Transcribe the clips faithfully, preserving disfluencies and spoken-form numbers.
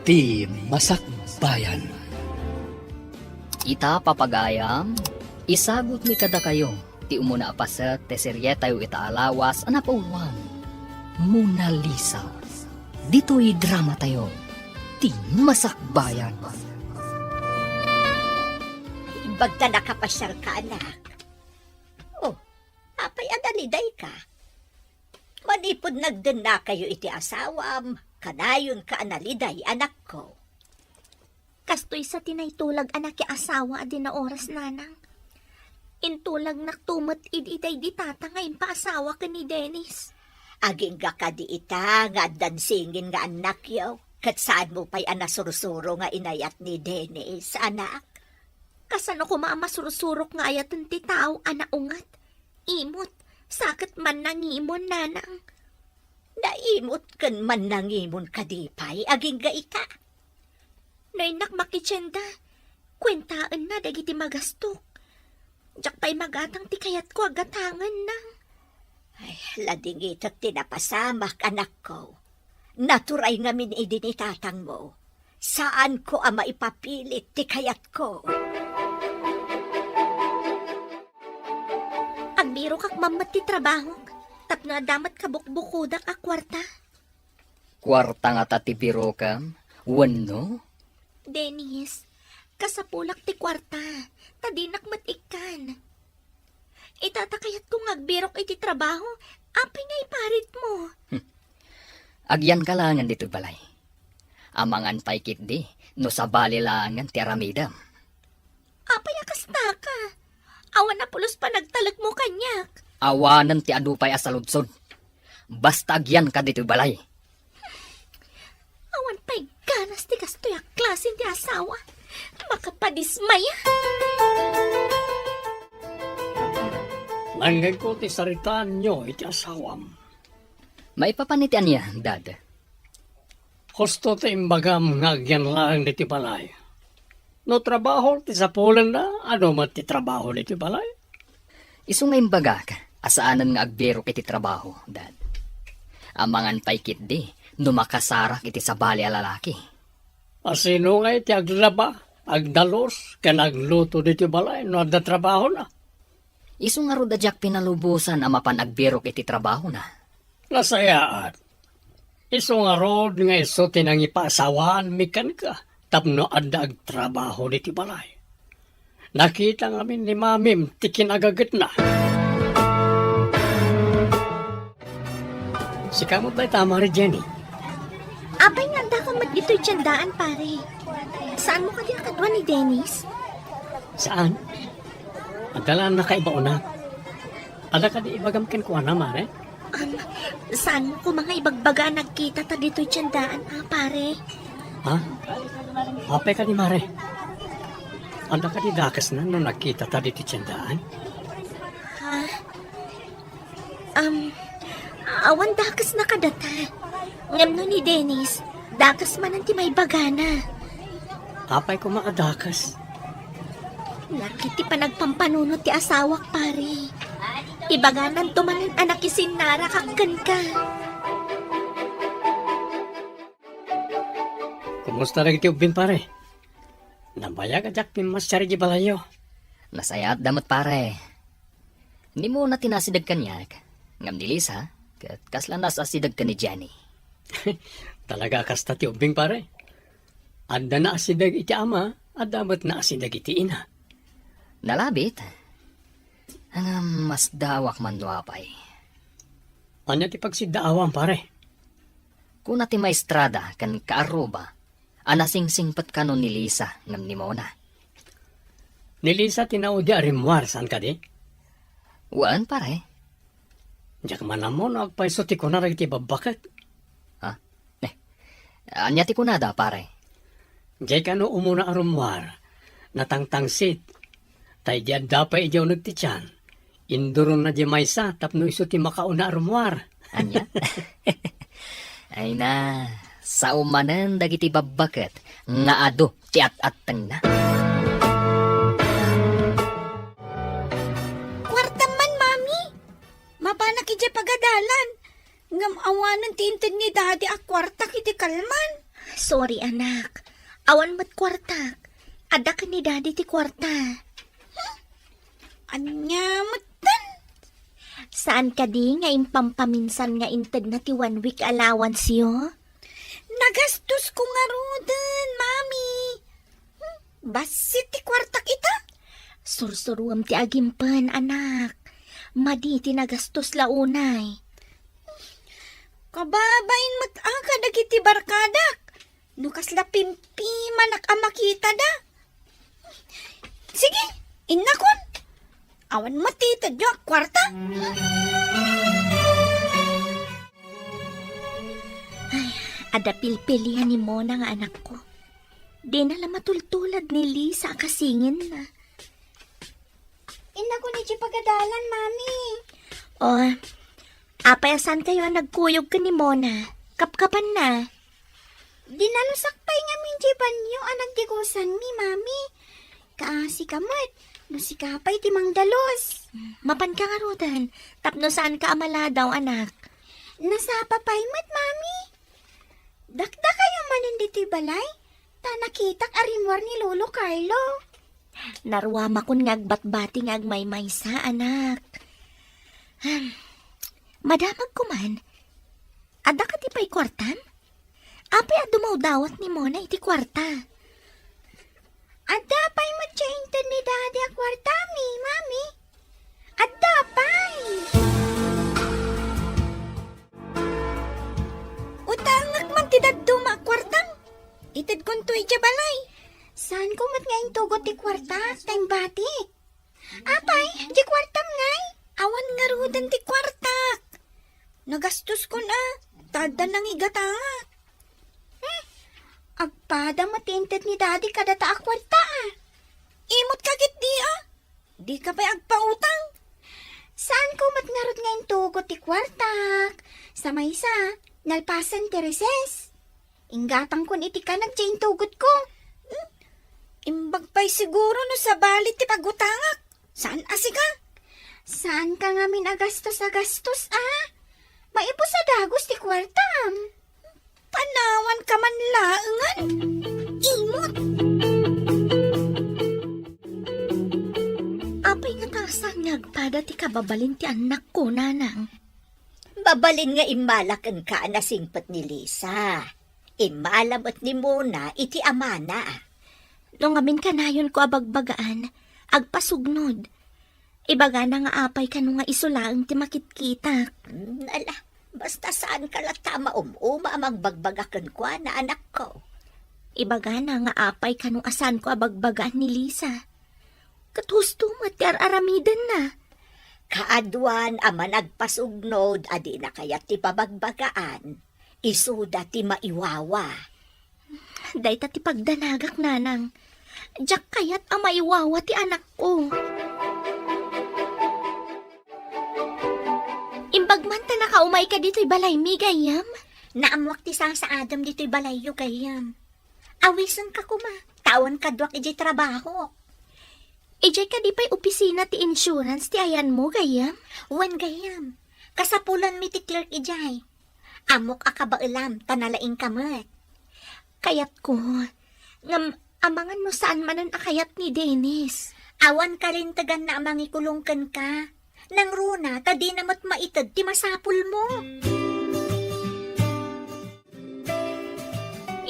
Ti Masakbayan. Ita, papagayam, isagutmi kadakayo ti umuna a paset ti serietayo ita a lawas a napauloan, Mona Lisa. Ditoy dramatayo, Ti Masakbayan. Imbagta nakapasiarka, anak. Oh, apay a nalidayka? Manipud nagdennakayo iti asawam, kanayonka a naliday, anakko. Kastoy sa ti naitulag a nakiasawa a dina oras, nanang. Intulagnak to met idi daydi tata nga impaasawa ken ni Dennis. Agingga kadi ita nga addan singin nga annakyo, ket saanmo pay a nasursuro nga inayat ni Dennis, anak? Kasano koma a masursurok nga ayaten ti tao a naunget, imot, sa ket mannangimon, nanang? Naimot ken mannangimon kadi pay agingga ita? No innak makitienda, kuentaenna dagiti magastok. Diak pay magatang ti kayatko a gatangen, nang. Ay, ladingitek ti napasamak, anakko. Naturay ngamin idi ni tatangmo. Saanko a maipapilit ti kayatko. Agbirokak man met ti trabahok, tapno adda met kabukbukodak a kuarta. Kuarta ngata ti birokam, wenno? Dennis, kasapulak ti kuarta, ta dinak met ikkan. Ita ta kayatko nga agbirok iti trabaho, apay nga iparitmo? Agyanka laengen ditoy balay. Amangan pay ketdi no sabali laengen ti aramidem. Apay a kastaka? Awan a pulos panagtalekmo kaniak. Awanen ti adu pay a saludsod. Basta agyanka ditoy balay. Awan pay ganas ti kastoy a klase ti asawa. Makapadismaya. Nangngegko ti saritaanyo iti asawam. Maipapan iti ania, Dad? Husto ti imbagam nga agyan laeng ditoy balay. No trabaho ti sapulenna, adu met ti trabaho ditoy balay. Isu nga imbagak a saanen nga agbirok iti trabaho, Dad. Amangan pay ketdi no makasarak iti sabali a lalaki. A sino ngay ti aglaba, agdalus, ken agluto ditoy balay no adda trabahona? Isu ngarud a diak pinalubosan a mapan agbirok iti trabahona. Nasayaat. Isu ngarud nga isu ti nangipaasawaanmi kenka tapno adda agtrabaho ditoy balay. Nakita ngamin ni Mamim ti kinagagetna. Sika met dayta, Mare Jenny. Apay nga addaka met ditoy tiendaan, pare? Saanmo kadi a kadua ni Dennis? Saan. Adda la a nakaibaonnak. Adda kadi ibagam kenkuana, Mare? Am, saanmo koma nga ibagbaga a nagkitata ditoy tiendaan, a, pare? Ha? Apay kadi, Mare? Adda kadi dakesna no nagkitata ditoy tiendaan? Ha? Am, awan dakesna kadata. Ngem no ni Dennis, dakes manen ti maibagana. Apay koma a dakes? Nagiti panagpampanunot ti asawak, pare. Ibagananto manen a nakisinnarakak kenka. Kumusta dagiti ubbing, pare? Nabayag a diak pimmasiar idiay balayyo. Nasayaatda met, pare. Ni Mona ti naasideg kaniak, ngem ni Lisa, ket kasla naasideg ken ni Jenny. Talaga a kasta ti ubbing, pare. Adda naasideg iti ama, adda met naasideg iti ina. Nalabit. Ngem masdaawak man no apay. Ania ti pagsiddaawam, pare? Kuna ti maestrada ken kaarruba a nasingsingpet kano ni Lisa ngem ni Mona. Ni Lisa ti naudi a rimmuar, saan kadi? Wen, pare. Diak man ammo no agpayso ti kuna dagiti babbaket. Ha? Eh, ania ti kunada, pare? Diay kano umuna a rummuar, natangtangsit. Ta idi adda pay idiay uneg ti tian, induronna diay maysa tapno isu ti makauna a rummuar. Ania? Ay na, sao manen dagiti babbaket nga adu ti at-attengna. Kuartam man, Mami. Mapanak idiay pagadalan. Ngem awanen ti inted ni Daddy a kuartak iti kalman. Sorry, anak. Awan met kuartak. Adda ken ni Daddy ti kuarta. Ania metten? Saan kadi nga impampaminsan nga intedna ti one week allowance-yo? Nagastosko ngaruden, Mami. Hmm, bassit ti kuartak ita. Sursuruem ti agimpen, anak. Madi ti nagastos la unay. Kababain met a kadagiti barkadak. No kasla pimpimanak a makitada. Sige, innakon. Awan met ti itedyo a kuarta. Ay, adda pilpilian ni Mona nga anakko. Dina la matultulad ni Lisa a kasingenna. Innakon idiay pagadalan, Mami. O, apay a saankayo a nagkuyog ken ni Mona? Kapkapanna. Dinalusak pay ngamin idiay banio a nagdigusanmi, Mami. Kaasika met, no sika pay ti mangdalus. Mapanka ngaruden, tapno saanka a maladaw, anak. Nasapa pay met, Mami. Dakdakayo manen ditoy balay, ta nakitak a rimmuar ni Lolo Carlo. Naruamakon nga agbatbati nga agmaymaysa, anak. Hmm. Madamagko man. Adda kadi pay kuartam? Apay a dumawdawat ni Mona iti kuarta? Adda pay met ti inted ni Daddy a kuartami, Mami? Adda pay. Utangek man ti dadduma a kuartam. Itedkonto idiay balay. Saanko met nga intugot ti kuartak ta imbatik. Apay, ti kuartam ngay? Awan ngaruden ti kuartak. Nagastoskon a, ta adda nangigatangak. Hmm, agpada met ti inted ni Daddy kadata a kuarta a. Imot ka ketdi a. Dika pay agpautang. Saanko met ngarud nga intugot ti kuartak. Sa maysa, nalpasen ti recess. Inggatangkon iti kanag ti intugotko. Hmm? Imbag pay siguro no sabali ti pagutangak. Saan a sika? Saanka ngamin a gastos a gastos, a? Maibus a dagus ti kuartam. Panawanka man laengen. Imot. Apay ngata a saan nga agpada ti kababalin ti annakko, nanang? Mabalin nga immala kenka a nasingpet ni Lisa. Immala met ni Mona iti amana. No ngamin kanayonko a bagbagaan, agpasugnod. Ibagana nga apay kano nga isu laeng ti makitkitak. Hmm, ala, basta saanka latta a maum-uma a mangbagbaga kenkuana, anakko. Ibagana nga apay kano a saanko a bagbagaan ni Lisa. Ket husto met ti ar-aramidenna. Kaaduan a managpasugnod a dina kayat ti pabagbagaan, isuda ti maiwawa. Dayta ti pagdanagak, nanang. Diak kayat a maiwawa ti anakko. Imbag man ta nakaumayka ditoy balaymi, gayyem? Naammoak ti sasaadem ditoy balayyo, gayyem. Awisenka koma, ta awan kaduak idiay trabaho. Idiay kadi pay opisina ti insurance ti ayanmo, gayyem? Wen, gayyem. Kasapulanmi ti clerk idiay. Ammok a kabaelam, ta nalaingka met. Kayatko, ngem amangan no saan manen a kayat ni Dennis. Awan kalinteganna a mangikulong kenka. Nangruna, ta dina met maited ti masapulmo.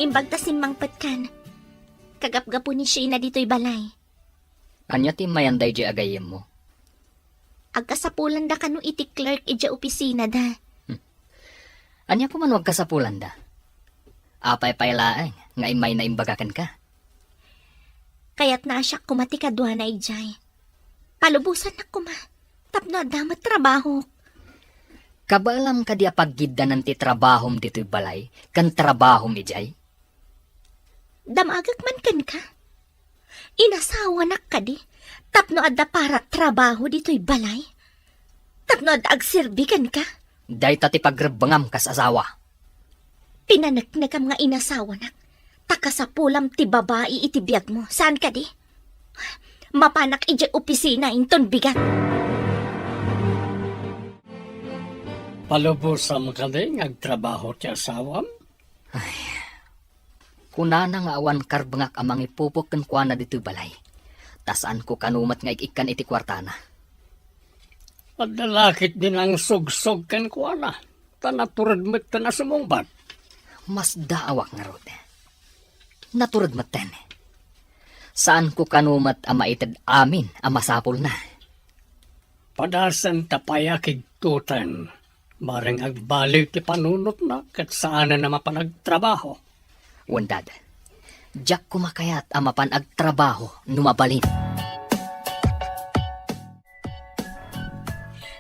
Imbag ta simmangpetkan, kagapgapo ni Sheena ditoy balay. Ania ti immayan daydiay a gayyemmo? Agkasapulanda kano iti clerk idiay opisinada. Hmm. Ania koma no agkasapulanda? Apay pay laeng nga immayna imbaga kenka? Kayatna a siak koma ti kaduana idiay. Palubosannak koma, tapno adda met trabahok. Kabaelam kadi a paggiddanan ti trabahom ditoy balay ken trabahom idiay? Damagek man kenka. Inasawanak kadi tapno adda para trabaho ditoy balay? Tapno adda agserbi kenka? Dayta ti pagrebbengam kas asawa. Pinaneknekam nga inasawanak, ta kasapulam ti babai iti biagmo, saan kadi? Mapanak idiay opisina inton bigat. Palubosam kadi nga agtrabaho ti asawam? Ay, Kunana nga awan karbengak a mangipupok kenkuana ditoy balay. Ta saanko kano met nga ik-ikkan iti kuartana. Adda la ketdi nangsugsog kenkuana, ta natured metten a sumungbat. Masdaawak ngarud. Natured metten. Saanko kano met a maited amin a masapulna. Padasenta pay a kigtoten. Bareng agbaliw ti panunotna ket saanen a mapan agtrabaho. Wen, Dad, diak koma kayat a mapan agtrabaho no mabalin.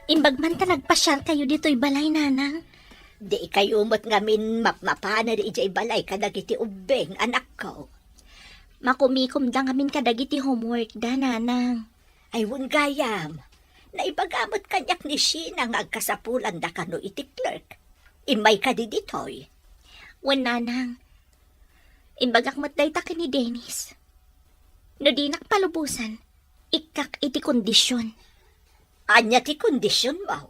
Imbag man ta nagpasiarkayo ditoy balay, Nanang. Dikayo met ngamin mapmapanen idiay balay kadagiti ubbing, anakko. Makumikomda ngamin kadagiti homeworkda, Nanang. Ay, wen gayam. Naibaga met kaniak ni Sheena nga agkasapulanda kano iti clerk. Immay kadi ditoy. Wen, Nanang. Imbagak met dayta ken ni Dennis. No dinak palubosan, ikkak iti kondision. Ania ti kondisionmo?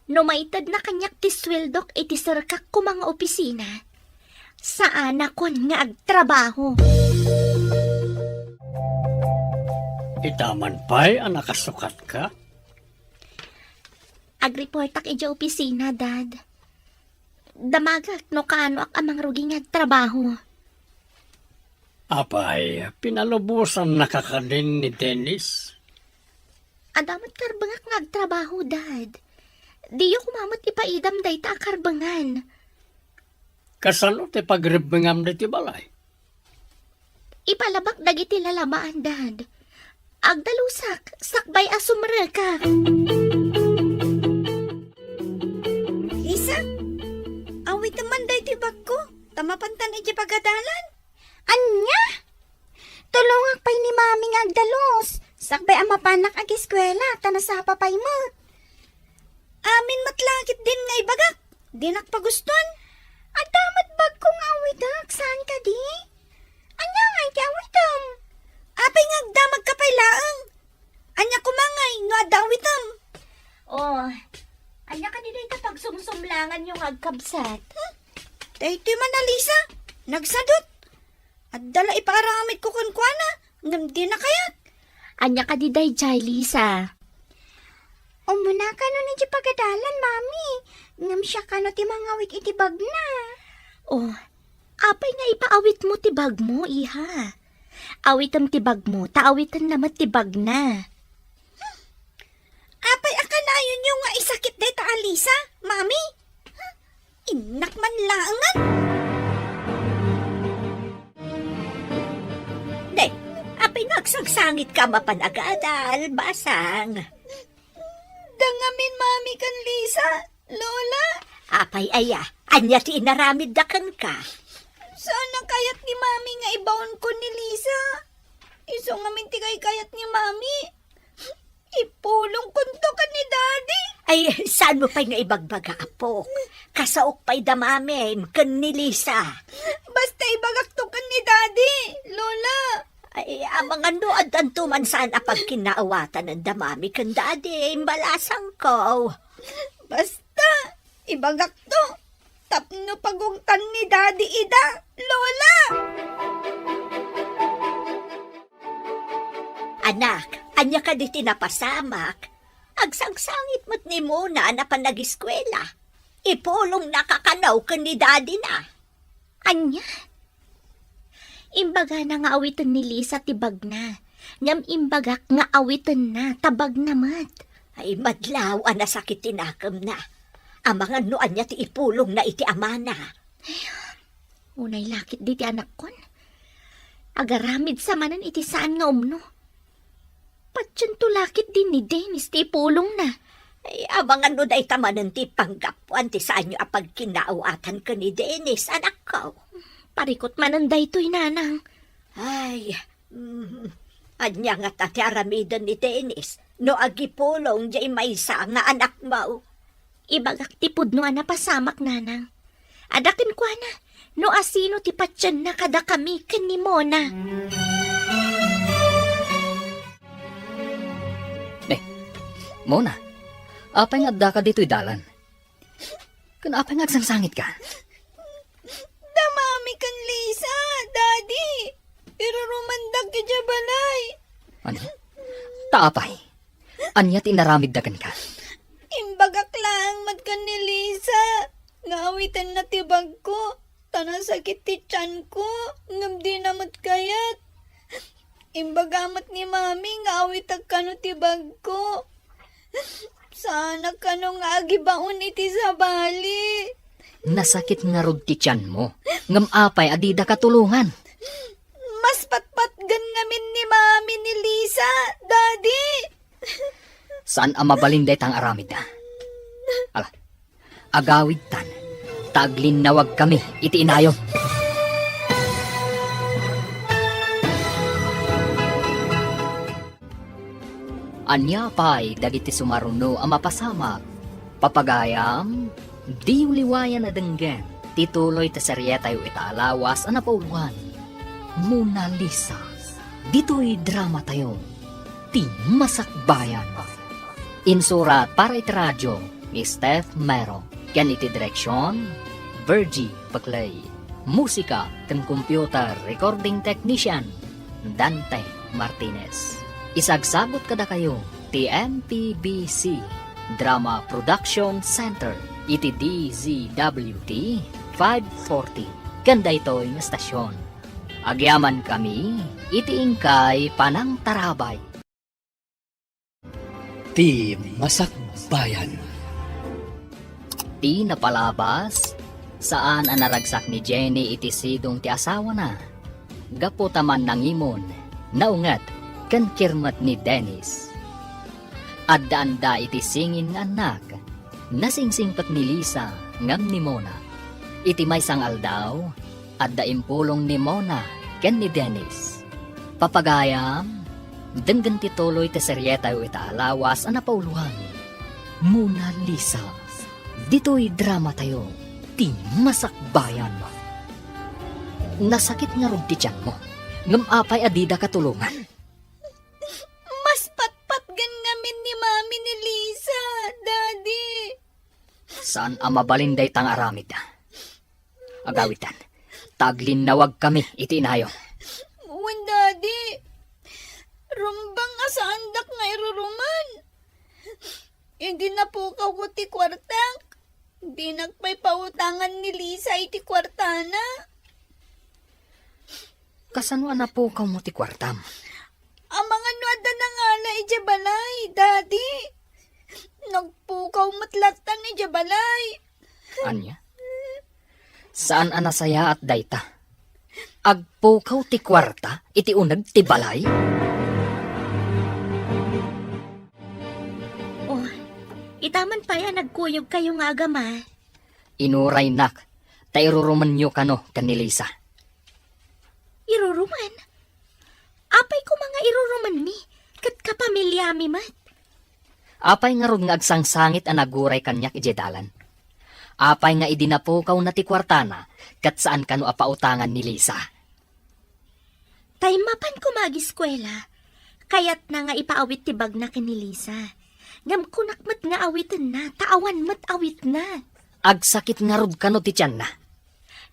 No maitedna kaniak ti sueldok iti serkak koma nga opisina, saanakon nga agtrabaho. Ita man pay a nakasukatka? Agreportak idiay opisina, Dad. Damagak no kaanoak a mangrugi nga agtrabaho. Apay, pinalubosannaka kadin ni Dennis? Adda met karbengak nga agtrabaho, Dad. Diyo koma met ipaidam dayta a karbengan. Kasano ti pagrebbengam ditoy balay? Ipalabak dagiti lalabaan, Dad. Agdalusak, sakbay a sumrekak. Lisa, awitem man daytoy bagko, ta mapantan idiay pagadalan. Ania? Tulongak pay ni Mami nga agdalus, sakbay a mapanak ageskuela, ta nasapa pay met. Amin met la ketdin nga ibagak, dinak pagustuan. Adda met bagko nga awitek, saan kadi? Ania ngay ti awitem? Apay nga agdamagka pay laeng? Ania koma ngay no adda awitem? Oh, ania kadi dayta pagsumsumlanganyo nga agkabsat? Hmm? Daytoy man a Lisa, nagsadut. Adda la ipaaramidko kenkuana, ngem dina kayat. Ania kadi daydiay, Lisa? Umuna kano idiay pagadalan, Mami. Ngem siak kano ti mangawit iti bagna. Oh, apay nga ipaawitmo ti bagmo, iha? Awitem ti bagmo, ta awitenna met ti bagna. Apay a kanayonyo nga isakit dayta a Lisa, Mami? Innak man laengen. Ne, apay nga agsangsangitka a mapan agadal, basang? Dangamin, Mami ken Lisa, Lola. Apay aya, ania ti inaramidda kenka? Saan a kayat ni Mami nga ibaonko ni Lisa. Isu ngamin ti kaykayat ni Mami. Ipulongkonto ken ni Daddy. Ay, saanmo pay nga ibagbaga, apok? Kasaok pay da Mamim ken ni Lisa. Basta ibagakto ken ni Daddy, Lola. Ay, amangan no addanto man saan a pagkinnaawatan da Mami ken Daddy, imbalasangko. Basta, ibagakto. Tapno pagungtan ni Daddy ida, Lola! Anak, ania kadi ti napasamak? Agsangsangit met ni Mona a napan ageskuela. Ipulongnaka kano ken ni Daddy na. Ania? Imbagana nga awiten ni Lisa ti bagna. Ngem imbagak nga awitenna ta bagna met. Ay, madlaw a nasakit ti nakemna. Amangan no ania ti ipulongna iti amana. Unay la ketdi ti anakkon. Agaramid sa manen iti saan nga umno. Patiento la ketdi ni Dennis ti ipulongna. Ay, amangan no dayta manen ti panggapuan ti saanyo a pagkinnaawatan ken ni Dennis, anakko. Parikot manen daytoy, Nanang. Ay, mm, ania ngata ti aramiden ni Dennis no agipulong diay maysa nga anakmo? Ibagak ti pudno a napasamak, Nanang. Adda kenkuana no asino ti patienna kadakami ken ni Mona. Eh, Mona, apay nga addaka ditoy dalan? Ken apay nga agsangsangitka? Da Mami ken Lisa, Ano? Ta apay? Ania ti inaramidda kenka? Imbagak laeng met ken ni Lisa nga awitenna ti bagko, ta nasakit ti tianko, ngem dina met kayat. Imbaga met ni Mami nga awitak kano ti bagko. Saanak kano nga agibaon iti sabali. Nasakit ngarud ti tianmo, ngem apay a didaka tulongan? Mas patpatgen ngamin ni Mami ni Lisa, Daddy. Saan a mabalin dayta nga aramidda? Ala, agawidtan, ta aglinnawagkami iti inayom. Ania pay dagiti sumaruno a mapasamak? Papagayam, diyo liwayan a denggen ti tuloy ti serietayo ita a lawas a napauluan, Mona Lisa. Ditoy dramatayo, ti Masakbayan. Insurat para iti radio ni Steph Mero, ken iti direksion, Virgie Paclay. Musika ken computer recording technician, Dante Martinez. Isagsagut kadakayo ti M P B C Drama Production Center iti D Z W T five forty ken daytoy nga stasyon. Agyamankami iti inkay panangtarabay. Ti Masakbayan. Ti napalabas, saan a naragsak ni Jenny iti sidong ti asawana. Gapu ta mannangimon, naunget, ken kirmet ni Dennis. Addaanda iti singin nga annak. Nasingsingpet ni Lisa ngem ni Mona. Iti maysa nga aldaw, adda impulong ni Mona ken ni Dennis. Papagayam, denggen ti tuloy ti serietayo ita a lawas a napauluan, Mona Lisa. Ditoy dramatayo, ti Masakbayan. Nasakit ngarud ti tianmo, ngem apay a didaka tulongan? Mas patpatgen ngamin ni Mami ni Lisa, Daddy. Saan a mabalin dayta nga aramid? Agawidtan, ta aglinnawagkami iti inayom. Wen, Daddy. Rumbeng a saandak nga iruruman. Idi napukawko ti kuartak, dinak pay pautangan ni Lisa iti kuartana. Kasano a napukawmo ti kuartam? Amangan no adda nangala idiay balay, Daddy. Nagpukaw met lattan idiay balay. Ania? Saan a nasayaat dayta? Agpukaw ti kuarta iti uneg ti balay? Oh, itaman pay a nagkuyogkayo nga agama. Inuraynak, ta irurumenyo kano ken ni Lisa. Irurumen? Apay koma nga irurumenmi, ket kapamiliami met. Apay ngarud nga agsangsangit a naguray kaniak idiay dalan? Apay nga idi napukawna ti kuartana, ket saan kano a pautangan ni Lisa? Tay mapan koma agiskuela, kayatna nga ipaawit ti bagna ken ni Lisa. Ngem kunak met nga awitenna, ta awan met awitna. Agsakit ngarud kano ti tianna?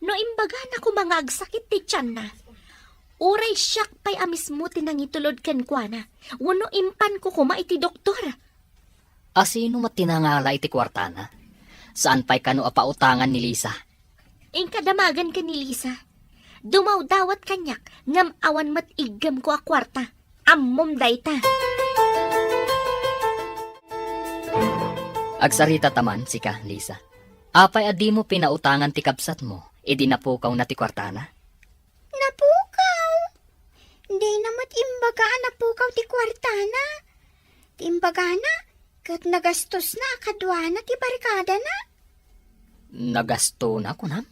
No imbagana koma nga agsakit ti tianna, uray siak pay a mismo ti nangitulod kenkuana, wenno impanko koma iti doktor. Asino met ti nangala iti kuartana? Saan pay kano a pautangan ni Lisa? Inka damagen ken ni Lisa. Dumawdawat kaniak ngem awan met iggemko a kuarta. Ammom dayta. Agsarita ta man sika, Lisa. Apay a dimo pinautangan ti kabsatmo idi napukawna ti kuartana? Napukaw? Dina met imbaga a napukaw ti kuartana. Ti imbagana, ket nagastosna a kaduana ti barkadana. Nagastona, kunam?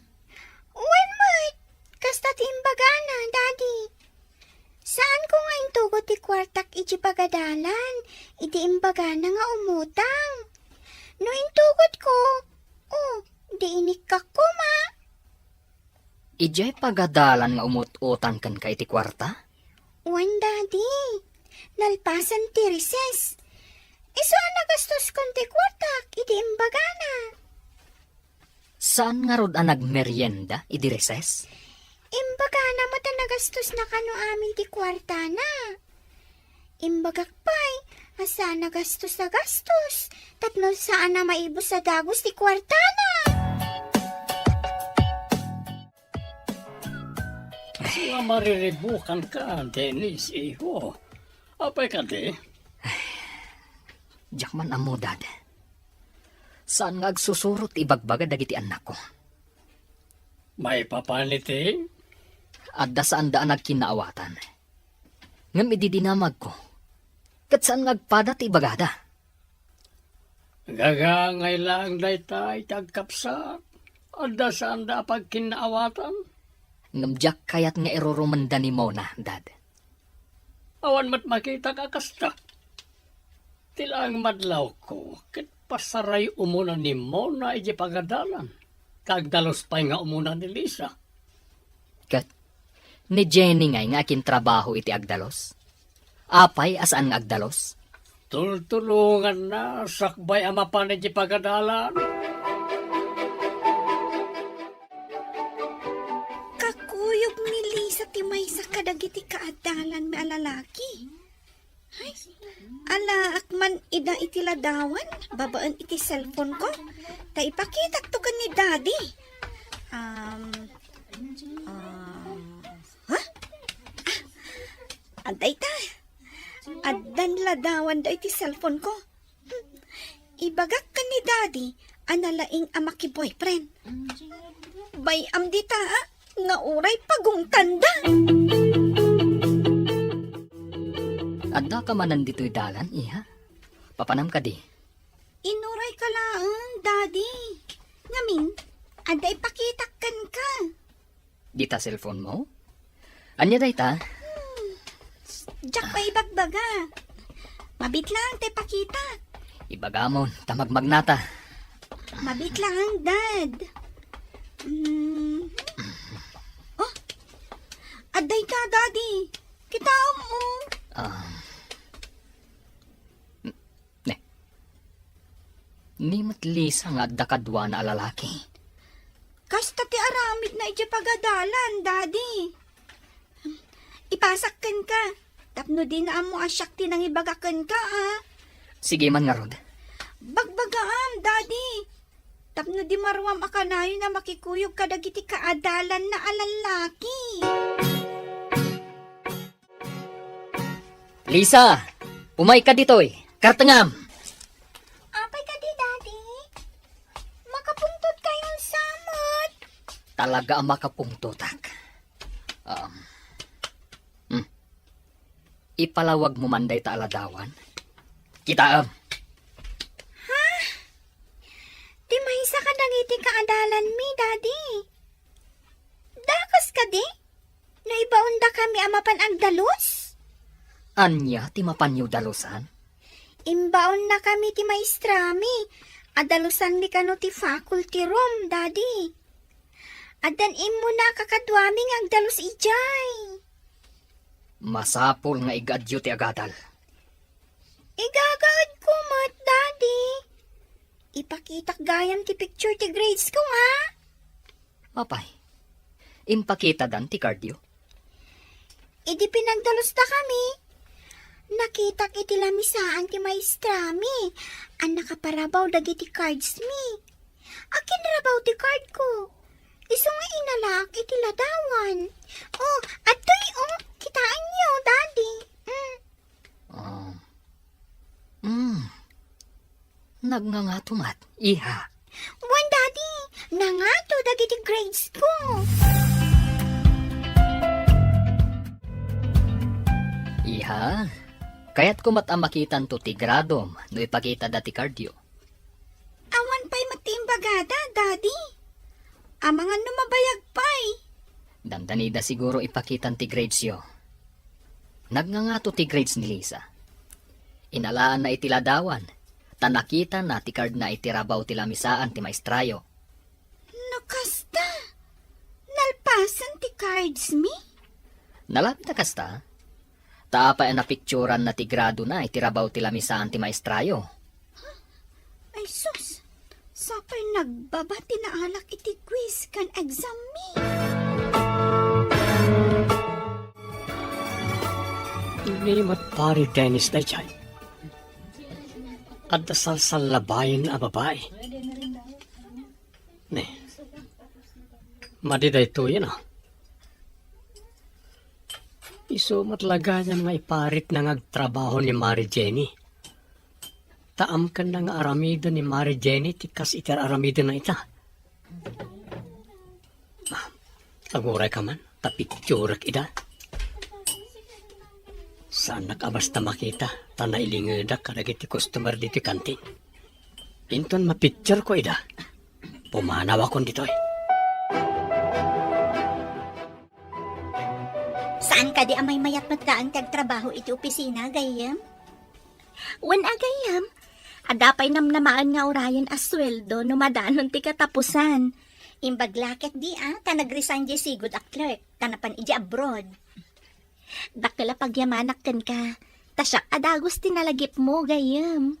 Wen met, kasta ti imbagana, Daddy. Saanko nga intugot ti kuartak idiay pagadalan, idi imbagana nga umutang. No intugotko, oh, di inikkak koma. Idiay pagadalan nga umut-utang kenka iti kuarta? Wen, Daddy. Nalpasan ti recess. Isu a nagastoskon ti kuartak idi imbagana. Saan ngarud a nagmerienda idi recess? Imbagana met a nagastosna kano amin ti kuartana. Imbagak pay a saan a gastos a gastos, tapno saan a maibus a dagus ti kuartana. Sua mariribukan ka, Dennis, iho. Apay kadi? Diak man ammo, Dad. Saan nga agsusurot ti ibagbaga dagiti annakko. Maipapan iti? Adda saanda a nagkinnaawatan. Ngem idi dinamagko, ket saan nga agpada ti ibagada. Gagaangay laeng dayta iti agkapsat. Adda saanda a pagkinnaawatan. Ngem diak kayat nga irurumenda ni Mona, Dad. Awan met makitak a kasta. Ti laeng madlawko, ket pasaray umuna ni Mona iti pagadalan. Ta agdalus pay nga umuna ni Lisa. Ket ni Jenny ngay nga akintrabaho iti agdalus? Apay a saan nga agdalus? Tultulonganna sakbay a mapan iti pagadalan. Kakuyog ni Lisa ti maysa kadagiti kaadalanmi a lalaki. Ay, alaak man ida iti ladawan babaen iti cellphone ko. Ta ipakitakto ken ni Daddy. Um, um, ha? Ah, adda ita. Addan ladawan da iti cellphone ko. Ibagak ken ni Daddy a nalaing a maki-boyfriend. Bay-am dita, ah, nga uray pagungtanda. Adda ka manen ditoy dalan, iha? Papanam kadi? Inuray ka laeng, Daddy. Ngamin, adda ipakitak kenka. Dita cellphone mo? Ania dayta? Hmm. Diak pay ibagbaga. Mabiit laeng ta ipakita. Ibagamon, ta magmagnata. Mabiit laeng, Dad. Hmm. Oh, adda ita, Daddy. Kitaem, oh. Ah. Ne. Ni met Lisa nga adda kaduana a lalaki. Kasta ti aramidna idiay pagadalan, Daddy. Ipasak kenka, tapno dina ammo a siak ti nangibaga kenka, a. Sige man ngarud. Bagbagaam, Daddy. Tapno di maruam a kanayon a makikuyog kadagiti kaadalanna a lalaki. Lisa, umayka ditoy. Kartengam. Apay kadi, Daddy? Makapungtot kayon sa met. Talaga a makapungtotak. Um, hmm. Ipalawag mo man dayta a ladawan. Kitaem. Ha? Ti maysa kadagiti kaadalanmi, Daddy. Dakes kadi? No ibaondakami a mapan agdalus? Ania ti mapanyo dalusan? Imbaonnakami ti maestrami. Adalusanmi kano ti faculty room, Daddy. Addan immuna a kakaduami nga agdalus idiay. Masapul nga igaadyo ti agadal. Igagaadko met, Daddy. Ipakitak gayam ti picture ti grades ko, ha? Apay, impakitadan ti cardyo? Idi pinagdalusdakami, nakitak iti lamisaan ti maestrami a nakaparabaw dagiti cardsmi. Akinrabaw ti cardko. Isu nga inalaak iti ladawan. Oh, adtoy, oh, kitaenyo, Daddy. Mm. Ah. Mm. Nagngangato met, iha. Wen, Daddy, nangato dagiti grades ko. Iha, kayatko met a makitanto ti gradom no ipakitada ti cardyo. Awan pay met ti imbagada, Daddy. Amangan no mabayag pay. Dandanida siguro ipakitan ti gradesyo. Nagngangato ti grades ni Lisa. Inalaanna iti ladawan, ta nakitana ti cardna iti rabaw ti lamisaan ti maestrayo. No kasta, nalpasen ti cardsmi? Nalabit a kasta. Ta apay a napicturanna ti gradona iti rabaw ti lamisaan ti maestrayo? Ay sus, sapay nagbaba ti naalak iti quiz ken exammi. Ni met Pare Dennis daydiay. Adda salsallabayen a babai. Ne. Madi daytoyen, a. Isu met la gayam nga iparitna nga agtrabaho ni Mare Jenny. Ta amkenna nga aramiden ni Mare Jenny ti kas iti ar-aramidenna ita. Ah, agurayka man, ta picturek ida. Saannak a basta makita, ta nailingedak kadagiti customer ditoy kantin. Inton mapicturko ida, pumanawakon ditoy. Saan kadi a maymayat met laeng ti agtrabaho iti opisina, gayyem? Wen a gayyem, adda pay namnamaen nga urayen a sueldo no madanon ti katapusan. Imbag la ketdi a, ta nag-resign diay sigud a clerk, ta napan idiay abroad. Dakkel a pagyamanak kenka, ta siak a dagus ti nalagipmo, gayyem.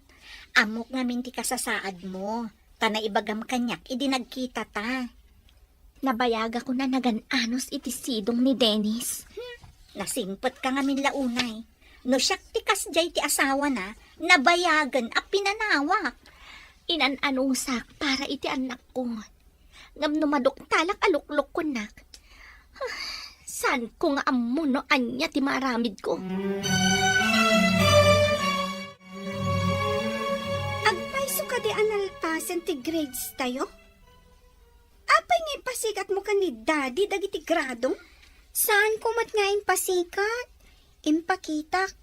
Ammok ngamin ti kasasaadmo, ta naibagam kaniak idi nagkitata. Nabayagakon a nagan-anos iti sidong ni Dennis. Hmm, nasingpetka ngamin la unay. No siak ti kasdiay ti asawana, nabayagen a pinanawak. Inan-anusak para iti annakko. Ngem no maduktalak a luklukkonnak, saanko nga ammo no ania ti maaramidko. Agpayso kadi a nalpasen ti grades tayo? Apay nga impasigatmo ken ni Daddy dagiti gradom? Saanko met nga impasigat. Impakitak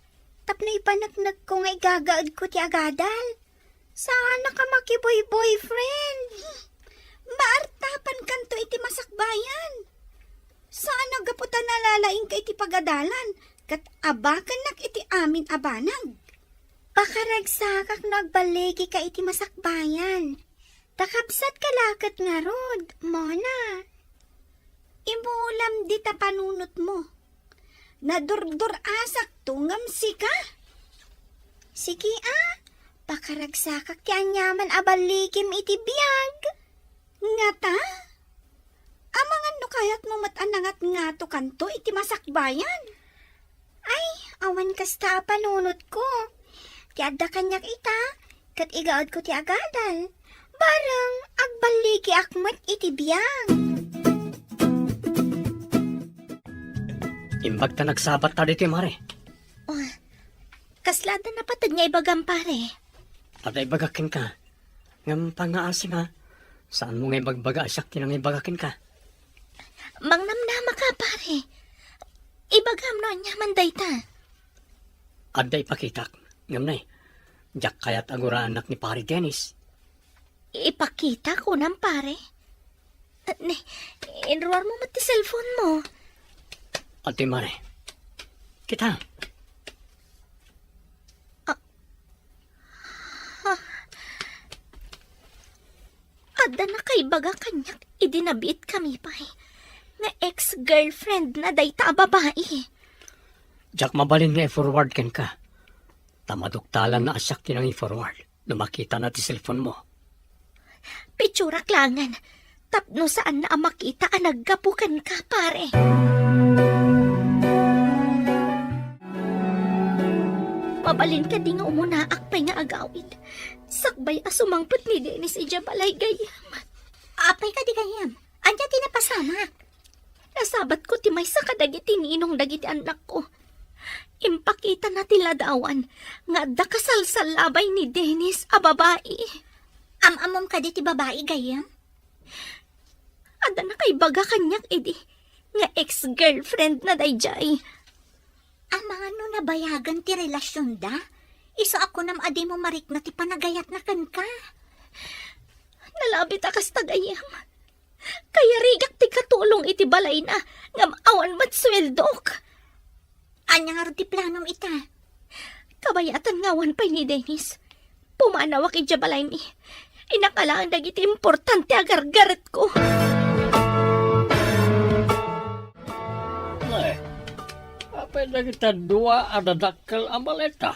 tapno ipaneknekko nga igagaedko ti agadal. Saanak a makiboy-boyfriend. Maartapankanto iti masakbayan. Saan a gapu ta nalalaingka iti pagadalan ket abakennak iti amin a banag. Pakaragsakak no agballigika iti masakbayan. Ta kabsatka la ket ngarud, Mona. Imulam dita panunotmo. Nadurdur-asakto ngem sika. Sige a, pakaragsakak ti aniaman a balligim iti biag. Ngata? Amangan no kayatmo met a nangatngatokanto iti masakbayan? Ay, awan kasta a panunotko. Ti adda kaniak ita, ket igaedko ti agadal. Bareng agballigiak met iti biag. Imbag ta nagsabat ta ditoy, Mare. Oh, kasla adda napateg nga ibagam, pare? Adda ibagak kenka. Ngem pangngaasim, ha? Saanmo nga ibagbaga a siak ti nangibagak kenka. Mangnamnama ka, pare. Ibagam no aniaman dayta. Adda ipakitak. Ngem ne, diak kayat a guraennak ni Pare Dennis. Ipakita, kunam, pare? Ne, inruarmo met ti cellphone mo. Adtoy, Mare. Kita. Ah. Ha? Adda nakaibaga kaniak idi nabiitkami pay nga ex-girlfriendna dayta a babai. Diak mabalin nga i-forward kenka. Ta maduktalanna a siak ti nangi-forward no makitana ti cellphone mo. Pitsurak laengen, tapno saanna a makita a naggapu kenka, pare. Mabalin kadi nga umunaak pay nga agawid, sakbay a sumangpet ni Dennis idiay balay, gayyem? Apay kadi, gayyem? Ania ti napasamak? Nasabatko ti maysa kadagiti ninong dagiti annakko. Impakitana ti ladawan nga adda kasalsallabay ni Dennis a babai. Am-ammom kadi ti babai, gayyem? Adda nakaibaga kaniak idi nga ex-girlfriendna daydiay. Amangan no nabayagen ti relasionda? Isu a kunam a dimo marikna ti panagayatna kenka. Nalabit a kasta, gayyem. Kayarigak ti katulong iti balayna, ngem awan met sueldok. Ania ngarud ti planom ita? Kabayatan nga awan pay ni Dennis, pumanawak idiay balaymi. Inakalaen dagiti importante a gargaretko. Ay, apay dagita dua a dadakkel a maleta?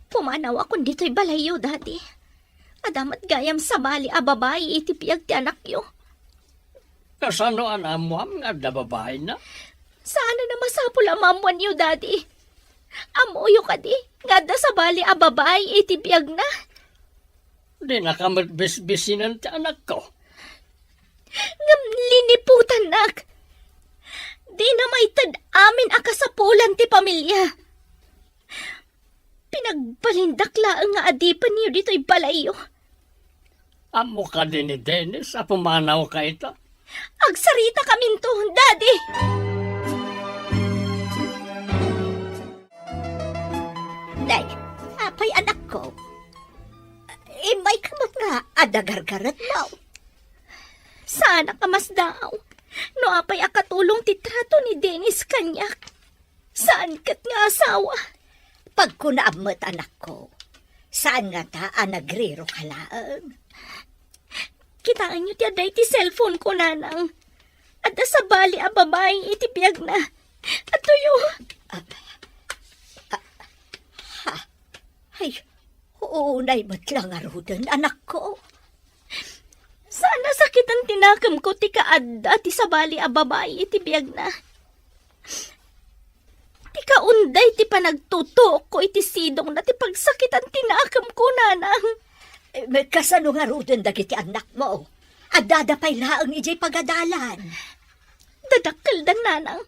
Pumanawakon ditoy balayyo, Daddy. Adda met gayam sabali a babai iti biag ti anakyo. Kasano a naammoam nga adda babaina? Saan a masapul a maammoanyo, Daddy. Ammoyo kadi nga adda sabali a babai iti biagna? Dinaka met bisbisinen ti anakko. Ngem liniputannak. Dina maited amin a kasapulan ti pamilia. Pinagbalindak laeng nga adipenyo ditoy balayyo. Ammo kadi ni Dennis a pumanawka ita? Agsaritakaminto, Daddy! Nay, apay, anakko? Immayka met nga adda gargaretmo. Saanak a masdaaw no apay a katulong ti trato ni Dennis kaniak. Saan ket nga asawa. Pagkunaam met, anakko. Saan ngata a nagriroka laeng? Kitaenyo ti adda iti cellphone ko, Nanang. Adda sabali a babai iti biagna. Adtoyo. Ah, ah, ha? Ay, unay met la ngaruden, anakko. Saan a sakiten ti nakemko ti kaadda ti sabali a babai iti biagna. Ti kaunday ti panagtutuokko iti sidongna ti pagsakitan ti nakemko, Nanang. Eh, kasano ngaruden dagiti annakmo? Addada pay laeng idiay pagadalan. Dadakkelda, Nanang.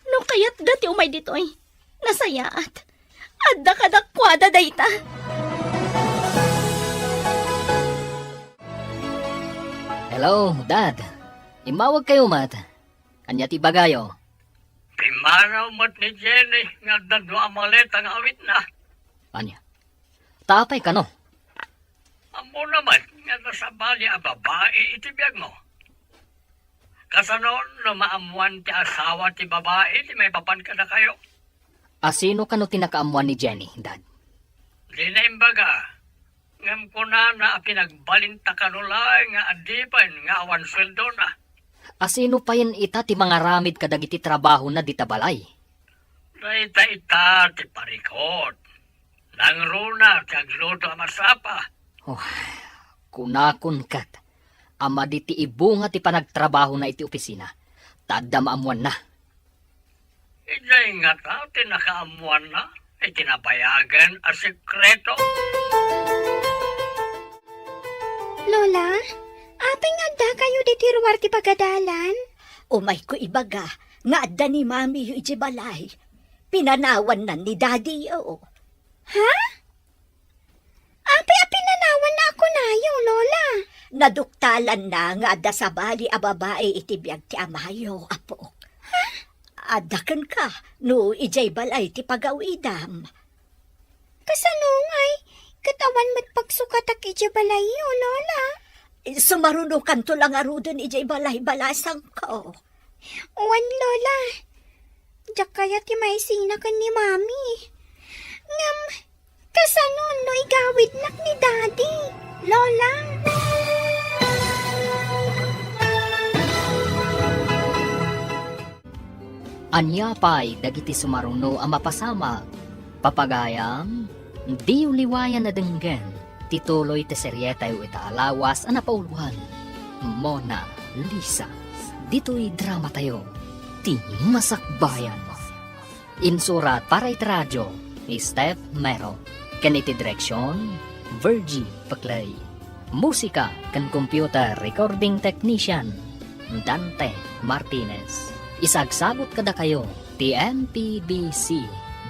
No kayatda ti umay ditoy, nasayaat. Adda kadakuada dayta. Hello, Dad. Immawagkayo met. Ania ti ibagayo? Pimmanaw met ni Jenny nga adda dua a maleta nga awitna. Ania? Ta apay kano? Ammona met nga adda sabali a babai iti biagmo. Kasano no maammoan ti asawa ti babai ti maipapan kadakayo? Asino kano ti nakaammoan ni Jenny, Dad? Dina imbaga, ngem kunana a pinagbalinta kano laeng nga adipen nga awan sueldona. Asino payen ita ti mangaramid kadagiti trabahona dita balay? Dayta ita ti parikut. Nangruna ti agluto a masapa. Oh, kunakon ket a madi ti ibunga ti panagtrabahona iti opisina, ta adda maammoanna. Idiay ngata ti nakaammoanna iti nabayagen a sekreto. Lola, apay nga addakayo ditoy ruar ti pagadalan? Umayko ibaga nga adda ni Mamiyo idiay balay. Pinanawanna ni Daddyyo. Ha? Apay a pinanawanna a kunayo, Lola? Naduktalanna nga adda sabali a babai iti biag ti amayo, apok. Ha? Adda kenka no idiay balay ti pagawidam. Kasano ngay? Ket awan met pagsukatak idiay balayyo, Lola. Sumarunokanto la ngaruden idiay balay, balasangko. Wen, Lola. Diak kayat ti maisina ken ni Mami. Ngem, kasano no igawidnak ni Daddy, Lola? Ania pay dagiti sumaruno a mapasamak? Papagayam, diyo liwayan a denggen ti tuloy ti serietayo ita a lawas a napauloan, Mona Lisa. Ditoy dramatayo, ti Masakbayan. Insurat para iti radio, ni Steph Mero. Ken iti direksion, Virgie Peclay. Musika ken computer recording technician, Dante Martinez. Isagsagut kadakayo ti M P B C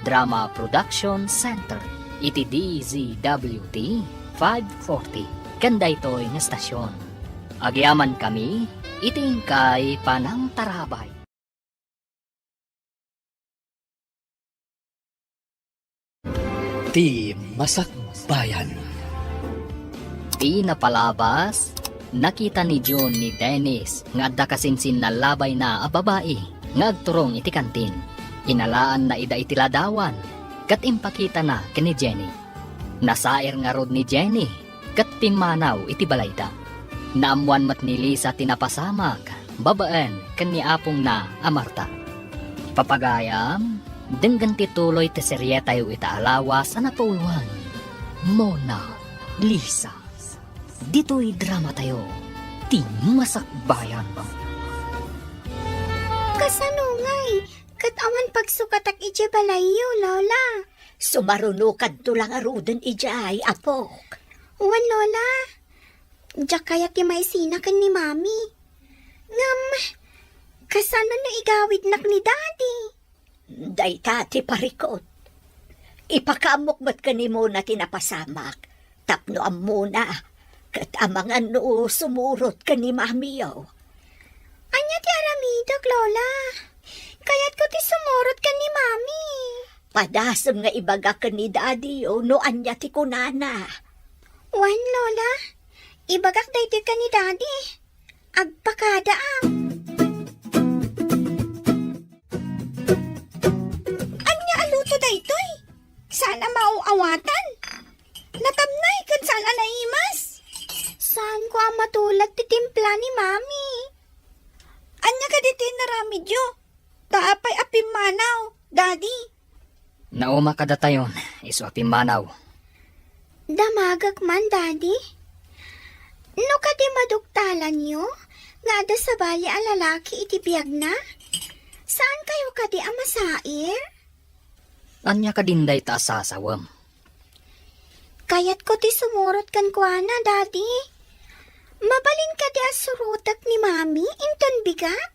Drama Production Center iti D Z W T five forty ken daytoy nga estasion. Agyamankami iti inkay panangtarabay. Ti Masakbayan. Ti napalabas, nakita ni June ni Dennis nga adda kasinsinna labayna a babai nga agturong iti kantin. Inalaanna ida iti ladawan, ket impakitana ken ni Jenny. Nasair ngarud ni Jenny ket pimmanaw iti balayda. Naammoan met ni Lisa ti napasamak babaen ken ni apongna a Marta. Papagayam, denggen ti tuloy ti serietayo ita a lawas a napauloan, Mona Lisa. Ditoy dramatayo, ti Masakbayan. Kasano ngay? Ket awan pagsukatak idiay balayyo, Lola. Sumarunokanto la ngaruden idiay, apok. Wen, Lola. Diak kayat ti maisina ken ni Mami. Ngem, kasano no igawidnak ni Daddy? Dayta ti parikut. Ipakaammok met ken ni Mona ti napasamak, tapno ammona, ket amangan no sumurot ken ni Mamiyo. Ania ti aramidek, Lola? Kayatko ti sumurot ken ni Mami. Padasem nga ibagak ken ni Daddy no ania ti kunana. Wen, Lola. Ibagak daytoy ken ni Daddy. Agpakadaak. Ania a luto daytoy? Saan a maaw-awatan? Natamnay ken saan a naimas? Saanko a matulad ti timpla ni Mami. Ania kadi ti inaramidyo? Ta apay a pimmanaw, Daddy? Nauma kadatayon, isu a pimmanaw. Damagek man, Daddy. No kadi maduktalanyo nga adda sabali a lalaki iti biagna, saankayo kadi a masair? Ania kadin dayta a sasawem? Kayatko ti sumurot kenkuana, Daddy. Mabalin kadi a surotek ni Mami inton bigat?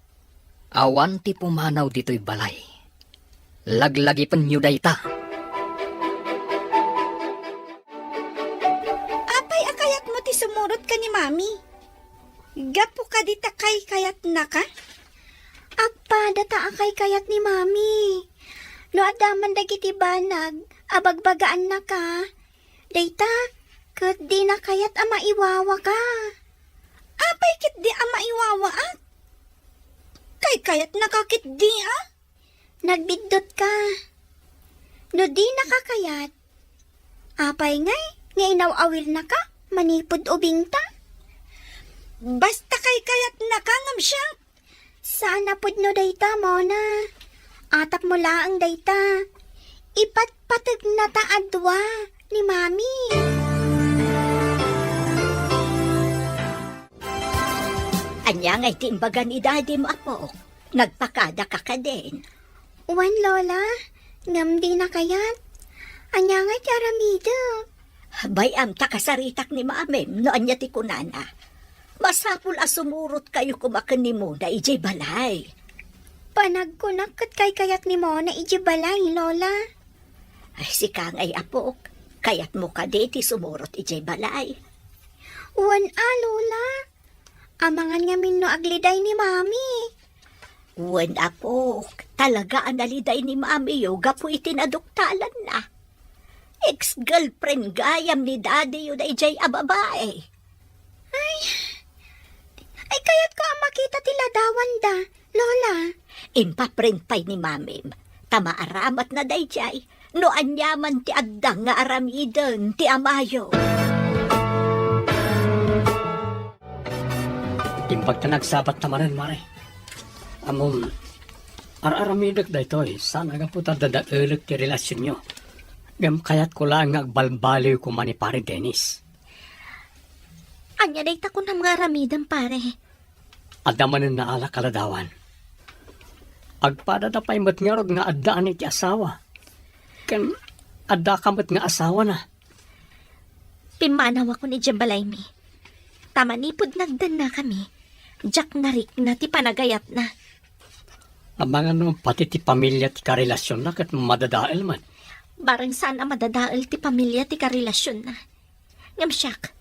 Awan ti pumanaw ditoy balay. Laglagipenyo dayta. Apay a kayatmo ti sumurot ken ni Mami? Gapu kadi ta kaykayatnaka? Agpada ta a kaykayat ni Mami. No adda man dagiti banag a bagbagaannaka, dayta, ket dina kayat a maiwawaka. Apay ketdi a maiwawaak? Kaykayatnaka ketdi a? Nagbiddutka. No dinaka kayat, apay ngay nga inaw-awirnaka manipud ubingta? Basta kaykayatnaka ngem siak. Saan a pudno dayta, Mona. Atapmo laeng dayta. Ipatpategnata a dua ni Mami. Ania ngay ti imbaga ni Dadim, apok? Nagpakadaka kadin? Wen, Lola. Ngem dina kayat. Ania ngay ti aramidek? Bay-am ta kasaritak ni Mamim no ania ti kunana. Masapul a sumurotkayo koma ken ni Mona idiay balay. Panagkunak ket kaykayat ni Mona idiay balay, Lola. Ay, sika ngay, apok. Kayatmo kadi ti sumurot idiay balay? Wen a, Lola. Amangan ngamin no agliday ni Mami. Wen, apok. Talaga a naliday ni Mamiyo gapu iti naduktalanna. Ex-girlfriend gayam ni Daddy yo daydiay a babae. Ay, ay, kayatko a makita ti ladawanda, Lola. Impaprint pay ni Mamim, ta maaramatna daydiay no aniaman ti adda nga aramiden ti amayo. Imbag ta nagsabat ta manen, Mare. Ammom, ar-aramidek daytoy, saan a gapu ta dadaelek ti relasionyo. Ngem kayatko laeng nga agbalbaliw koma ni Pare Dennis. Ania dayta kunam nga aramidem, pare? Adda manen naalak a ladawan. Agpadada pay met ngarud nga addaan iti asawa. Ken addaka met nga asawana. Pimmanawakon idiay balaymi. Ta manipud nagdennakami, diak narikna ti panagayatna. Amangan no pati ti pamilia ti karelasionna ket madadael met. Bareng saan a madadael ti pamilia ti karelasionna. Ngem siak,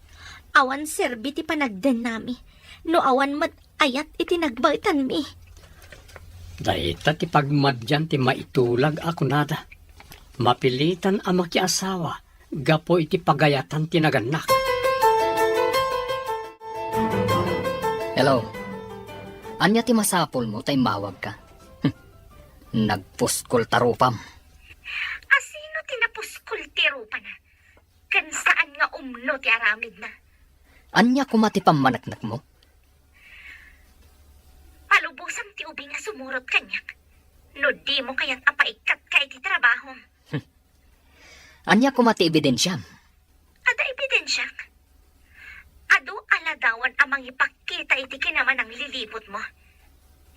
awan serbi ti panagdennami no awan met ayat iti nagbaetanmi. Dayta ti pagmadian ti maitulag a kunada. Mapilitan a makiasawa gapu iti pagayatan ti nagannak. Hello. Ania ti masapulmo ta immawagka? Nagpuskol ta rupam. Asino ti napuskol ti rupana? Ken saan nga umno ti aramidna? Ania koma ti pammaneknekmo? Palubosam ti ubing a sumurot kaniak. No dimo kayat a paikkatka iti trabahom. Ania koma ti ebidensiam? Adda ebidensiak. Adu a ladawan a mangipakita iti kinamananglilibotmo.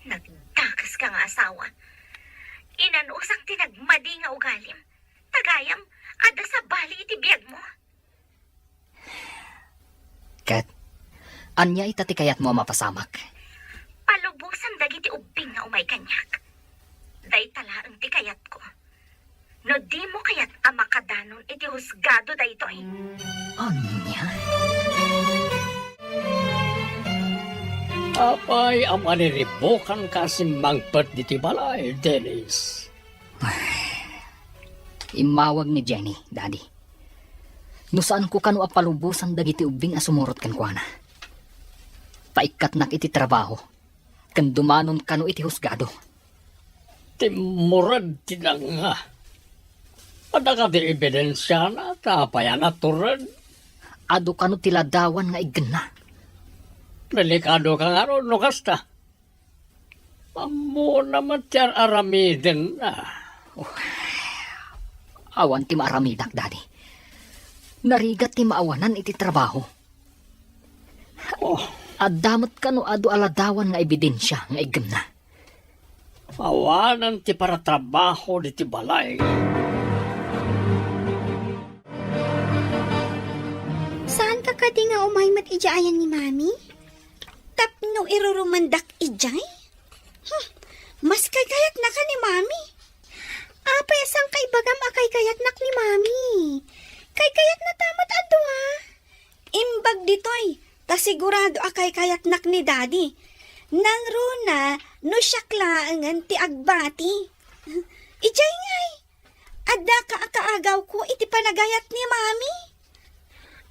Nagdakeska nga asawa. Ina Usak ti nagmadi nga ugalim. Tagayam, adda sabali iti biagmo. Ket, ania ita ti kayatmo a mapasamak? Palubosan dagiti ubbing nga umay kaniak. Dayta laeng ti kayatko. No dimo kayat a makadanon iti husgado daytoy. Ania? Apay a maniribukanka a simmangpet ditoy balay, Dennis? Immawag ni Jenny, Daddy. No saanko kano a palubosan dagiti ubbing a sumurot kenkuana, paikkatnak iti trabaho, ken dumanon kano iti husgado. Timmured ti danga. Adda kadi ebidensiana ta apay a natured? Adu kano ti ladawan nga iggenna. Delikadoka ngarud no kasta. Ammona met ti ar-aramidenna. Oh, awan ti maaramidak, Daddy. Narigat ti maawanan iti trabaho. Oh. Adda met kano adu a ladawan nga ebidensia nga iggemna. Awanen ti paratrabaho diti balay. Saanka kadi nga umay met idiay ayan ni Mami? Tapno irurumandak idiay? Hmm, mas kaykayatnaka ni Mami. Apay a saanka ibagam a kaykayatnak ni Mami? Kaykayatnata met a dua. Imbag ditoy, ta sigurado a kaykayatnak ni Daddy. Nangruna no siak laengen ti agbati. Idiay ngay, addaka a kaagawko iti panagayat ni Mami.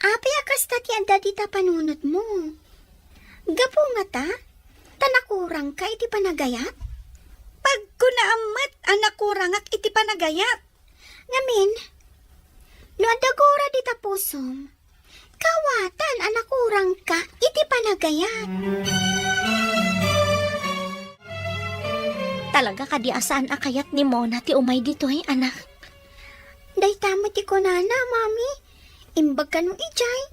Apay a kasta ti adda dita panunotmo? Gapu ngata, ta nakurangka iti panagayat? Pagkunaam met a nakurangak iti panagayat. Ngamin, no adda gura dita pusom, kawatan a nakurangka iti panagayat. Talaga kadi a saan a kayat ni Mona ti umay ditoy, anak? Dayta met ti kunana, Mami. Imbag kano idiay,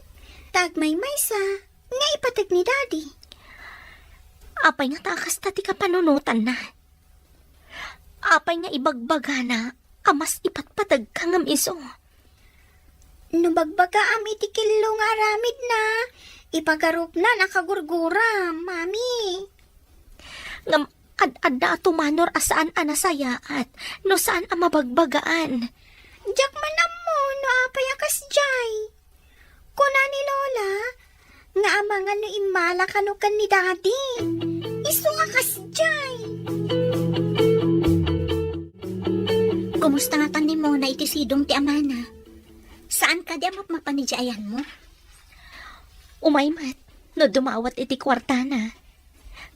ta agmaymaysa nga ipateg ni Daddy. Apay ngata a kasta ti kapanunotanna? Apay nga ibagbagana a mas ipatpategka ngem isu? No bagbagaam iti kello nga aramidna, ipagarupnan a kagurguram, Mami. Ngem ad-adda a tumanor a saan a nasayaat no saan a mabagbagaan. Diak man ammo no apay a kasdiay. Kuna ni Lola nga amangan no immala kano ken ni Daddy. Isu nga kasdiay. Kumusta ngatan ni Mona iti sidong ti amana? Saan kadi a mapmapan idiay ayanmo? Umay met no dumawat iti kuartana.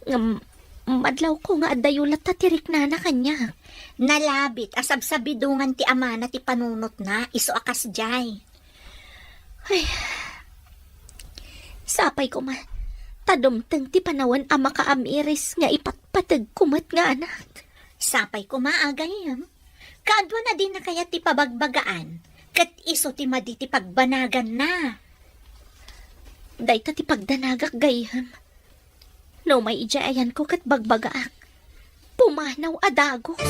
Ngem, madlawko nga addayo latta ti riknana kaniak. Nalabit a sabsabidongan ti amana ti panunotna, isu a kasdiay. Ay, sapay koma, ta dumteng ti panawen a makaamiris nga ipatpategko met nga anak. Sapay koma, agayem. Kaduana dina kayat ti pabagbagaan, ket isu ti madi ti pagbanaganna. Dayta ti pagdanagak, gayyem. No umay idiay ayanko ket bagbagaak, pumanaw a dagus.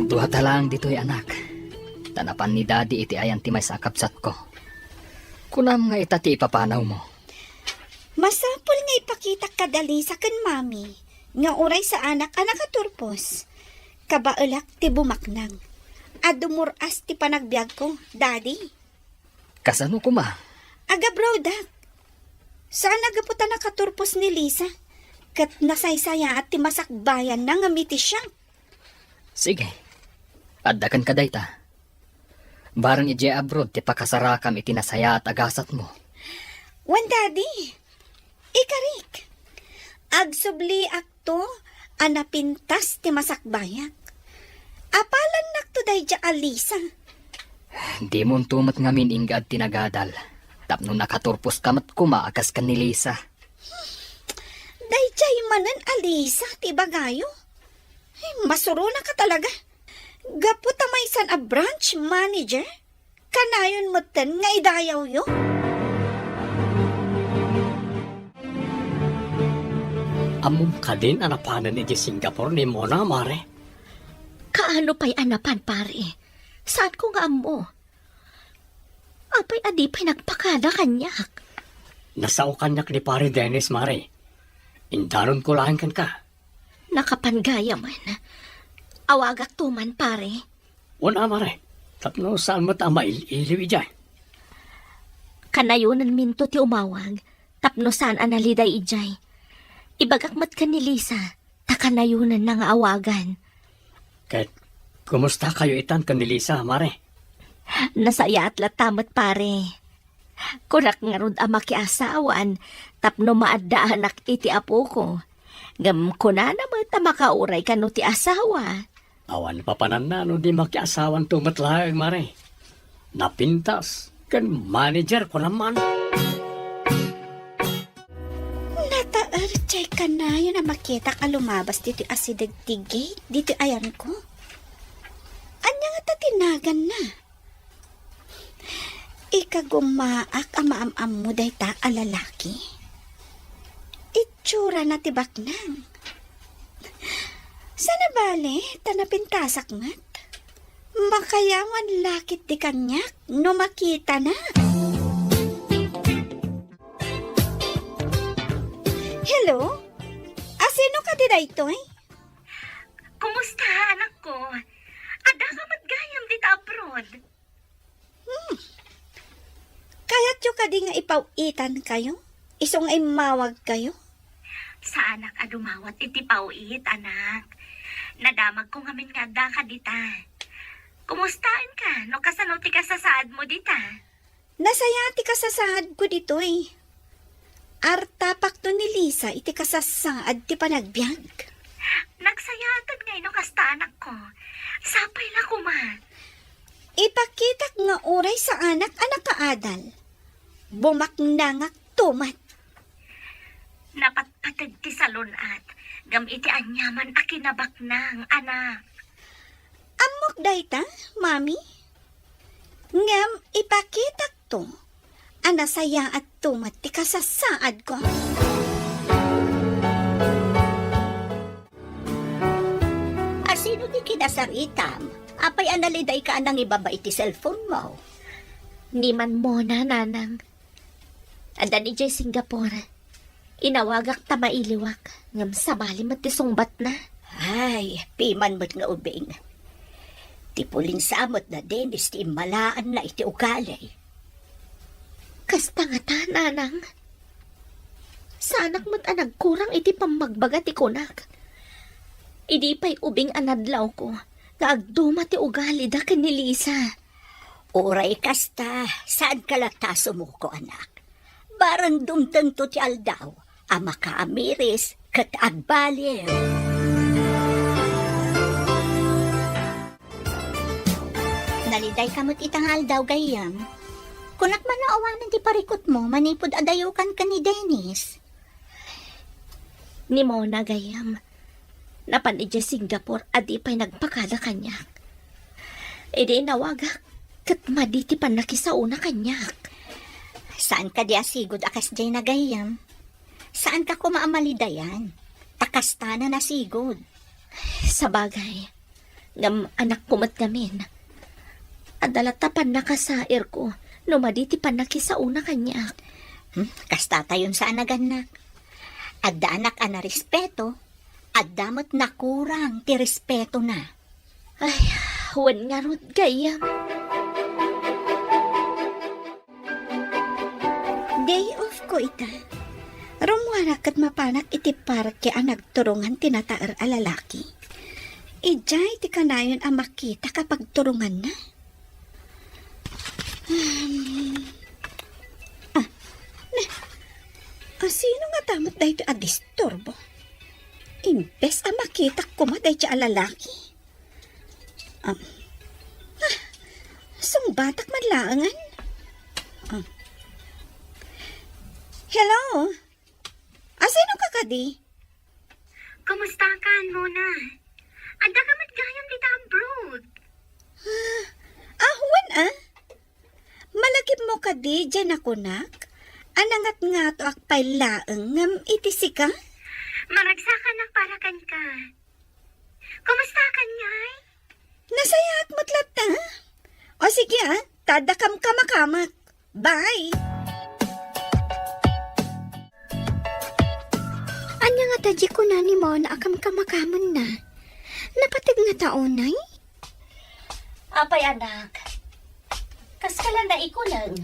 Dua ta laeng ditoy, anak. Ta napan ni Daddy iti ayan ti maysa a kabsatko. Kunam nga ita ti ipapanawmo. Masapul nga ipakitak kada Lisa ken Mami nga uray saanak a nakaturpos. Kabaelak ti bumaknang. Adu mur-as ti panagbiagko, Daddy. Kasano koma? Agabroadak. Saan a gapu ta nakaturpos ni Lisa, ket nasaysayaat ti masakbayanna ngem iti siak. Sige. Adda kenka dayta. Bareng idiay abroad ti pakasarakam iti nasayaat a gasatmo. Wen, Daddy, ikarik. Agsubliakto a napintas ti masakbayak. Apalannakto daydiay a Lisa. Dimonto met ngamin inggad ti nagadal, tapno nakaturposka met koma a kas ken ni Lisa. Daydiay manen a Lisa ti ibagayo? Ay, masuronaka talaga. Gapu ta maysan a branch manager, kanayon metten nga idayawyo? Ammom kadin a napanen idiay Singapore ni Mona, Mare? Kaano pay a napan, pare? Saanko nga ammo. Apay a di pay nagpakada kaniak? Nasao kaniak ni Pare Dennis, Mare. Indanonko laeng kenka. Nakapan gayamen. Awagakto man, pare. Wen a, Mare. Tapno saan met a mail-iliw idiay. Kanayonenminto ti umawag tapno saan a naliday idiay. Ibagak met ken ni Lisa ta kanayonenna nga awagan. Ket kumustakayo itan ken ni Lisa, Mare? Nasayaat latta met, pare. Kunak ngarud a makiasawan tapno maaddaanak iti apoko. Ngem kunana met a makauray kano ti asawa. Awan papananna no di makiasawanto met laeng, Mare. Napintas ken manager ko naman. Nataer diay kanayon a makitak a lumabas ditoy asideg ti gate ditoy ayanko. Ania ngata ti naganna? Ikagumaak a maam-ammo dayta a lalaki. Itsurana ti baknang. Saan a bale ta napintasak met? Makayawan la ketdi kaniak no makitana. Hello? Asino kadi daytoy? Kumusta, anakko? Addaka met gayam dita abroad? Hmm. Kayatyo kadi nga ipaw-itankayo? Isu nga immawagkayo? Saanak a dumawat iti paw-it, anak. Nadamagko ngamin nga addaka dita. Kumustaenka no kasano ti kasasaadmo dita? Nasayaat ti kasasaadko ditoy. Artapakto ni Lisa iti kasasaad ti panagbiag. Nagsayaat ngay no kasta, anakko. Sapay la koma. Ipakitak nga uray saanak a nakaadal. Bumaknangakto met. Napatpateg ti salun-at, ngem iti aniaman a kinabaknang, anak. Ammok dayta, Mami. Ngem ipakitakto a nasayaatto met ti kasasaadko. Asino ti kinasaritam? Apay a nalidayka a nangibaba iti cellphone mo? Ni Ma'am Mona, nanang. Adda idiay Singapore. Inawagak ta mailiwak, ngem sabali met ti sungbatna. Ay, piman met nga ubing. Ti pulinsa met da Dennis ti immalaanna iti ugali. Kasta ngata, nanang. Saanak met a nagkurang iti pammagbaga ti kunak. Idi pay ubing a nadlawko nga agduma ti ugalida ken ni Lisa. Uray kasta, saanka latta a sumuko, anak. Barang dumtengto ti aldaw a makaamiris ket agbaliw. Nalidayka met ita nga aldaw, gayyem. Kunak man no awanen ti parikutmo manipud a dayokan ken ni Dennis. Ni Mona, gayyem, napan idiay Singapore a di pay nagpakada kaniak. Idi inawagak, ket madi ti pannakisaona kaniak. Saan kadi a sigud a kasdiay na, gayyem? Saanka koma a malidayan, ta kasta na nasigud. Sabagay, ngem anakko met ngamin. Adda latta pannakasairko no madi ti pannakisaona kaniak. Hmm, kastatayon sa a nagannak. Adda anak a narespeto, adda met nakurang ti respetona. Ay, wen ngarud, gayyem. Day off ko ita. Rummuarak ket mapanak iti parke a nagturongan ti nataer a lalaki. Idiay ti kanayon a makitak a pagturonganna. Hmm. Ah, na, asino ngata met daytoy a disturbo? Imbes a makitak koma daydiay a lalaki. Ah, ah, sung-, Nagbatak man laengen. Ah. Hello? Asino ka kadi? Kumusta ka, Mona? Adda ka met gayam dita abroad. Ah, ah, wen, ah. Malagipmo kadi diay nakunak? A nangatngato ak pay laeng ngem iti sika? Maragsakanak para kenka. Kumusta ka ngay? Nasayaat met latta. O sige, ah, ta adda kamkamakamek. Bye! Ania ngata diay kuna ni Mona a kamkamakamenna? Napateg ngata unay? Apay, anak? Kaskala naikuneng?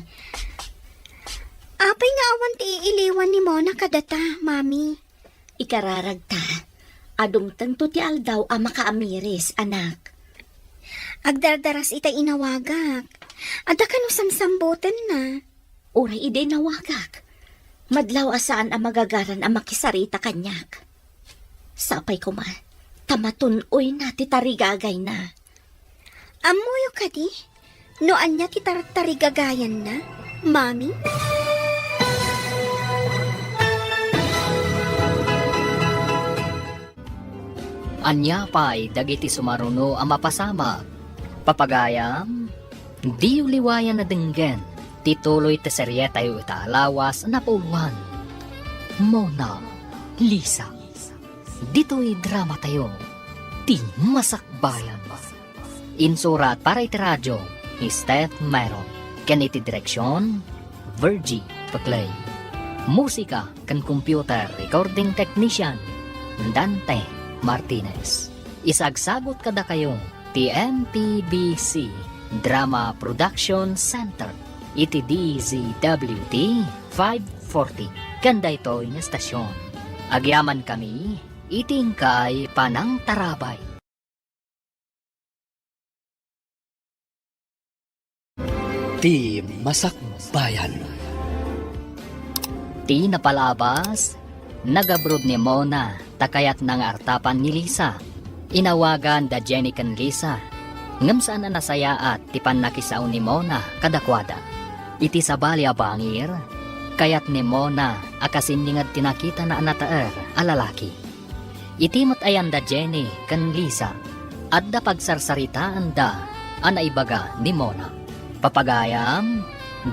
Apay nga awan ti iiliwan ni Mona kadata, Mami? Ikararagta a dumtengto ti aldaw a makaamiris, anak. Agdardaras itay inawagak. Adda kano samsambutenna? Uray idi inawagak, madlaw a saan a magagaran a makisarita kaniak. Sapay koma, ta matun-oyna ti tarigagayna. Ammoyo kadi no ania ti tartarigagayanna, Mami? Ania pay dagiti sumaruno a mapasamak? Papagayam, diyo liwayan a denggen ti tuloy ti serietayo ita a lawas a napauluan, Mona, Lisa. Ditoy dramatayo, ti Masakbayan. Insurat para iti radio, ni Steph Myron. Ken iti direksion, Virgie Paclay. Musika ken computer recording technician, Dante Martinez. Isagsagut kadakayo ti M P B C Drama Production Center iti D Z W T five forty ken daytoy nga estasion. Agyamankami iti inkay panangtarabay. Ti Masakbayan. Ti napalabas, nagabroad ni Mona ta kayatna nga artapan ni Lisa. Inawagan da Jenny ken Lisa, ngem saan a nasayaat ti pannakisao ni Mona kadakuada. Iti sabali a bangir, kayat ni Mona a kasin ni nga ti nakitana a nataer a lalaki. Iti met ayan da Jenny ken Lisa, adda pagsarsaritaanda a naibaga ni Mona. Papagayam,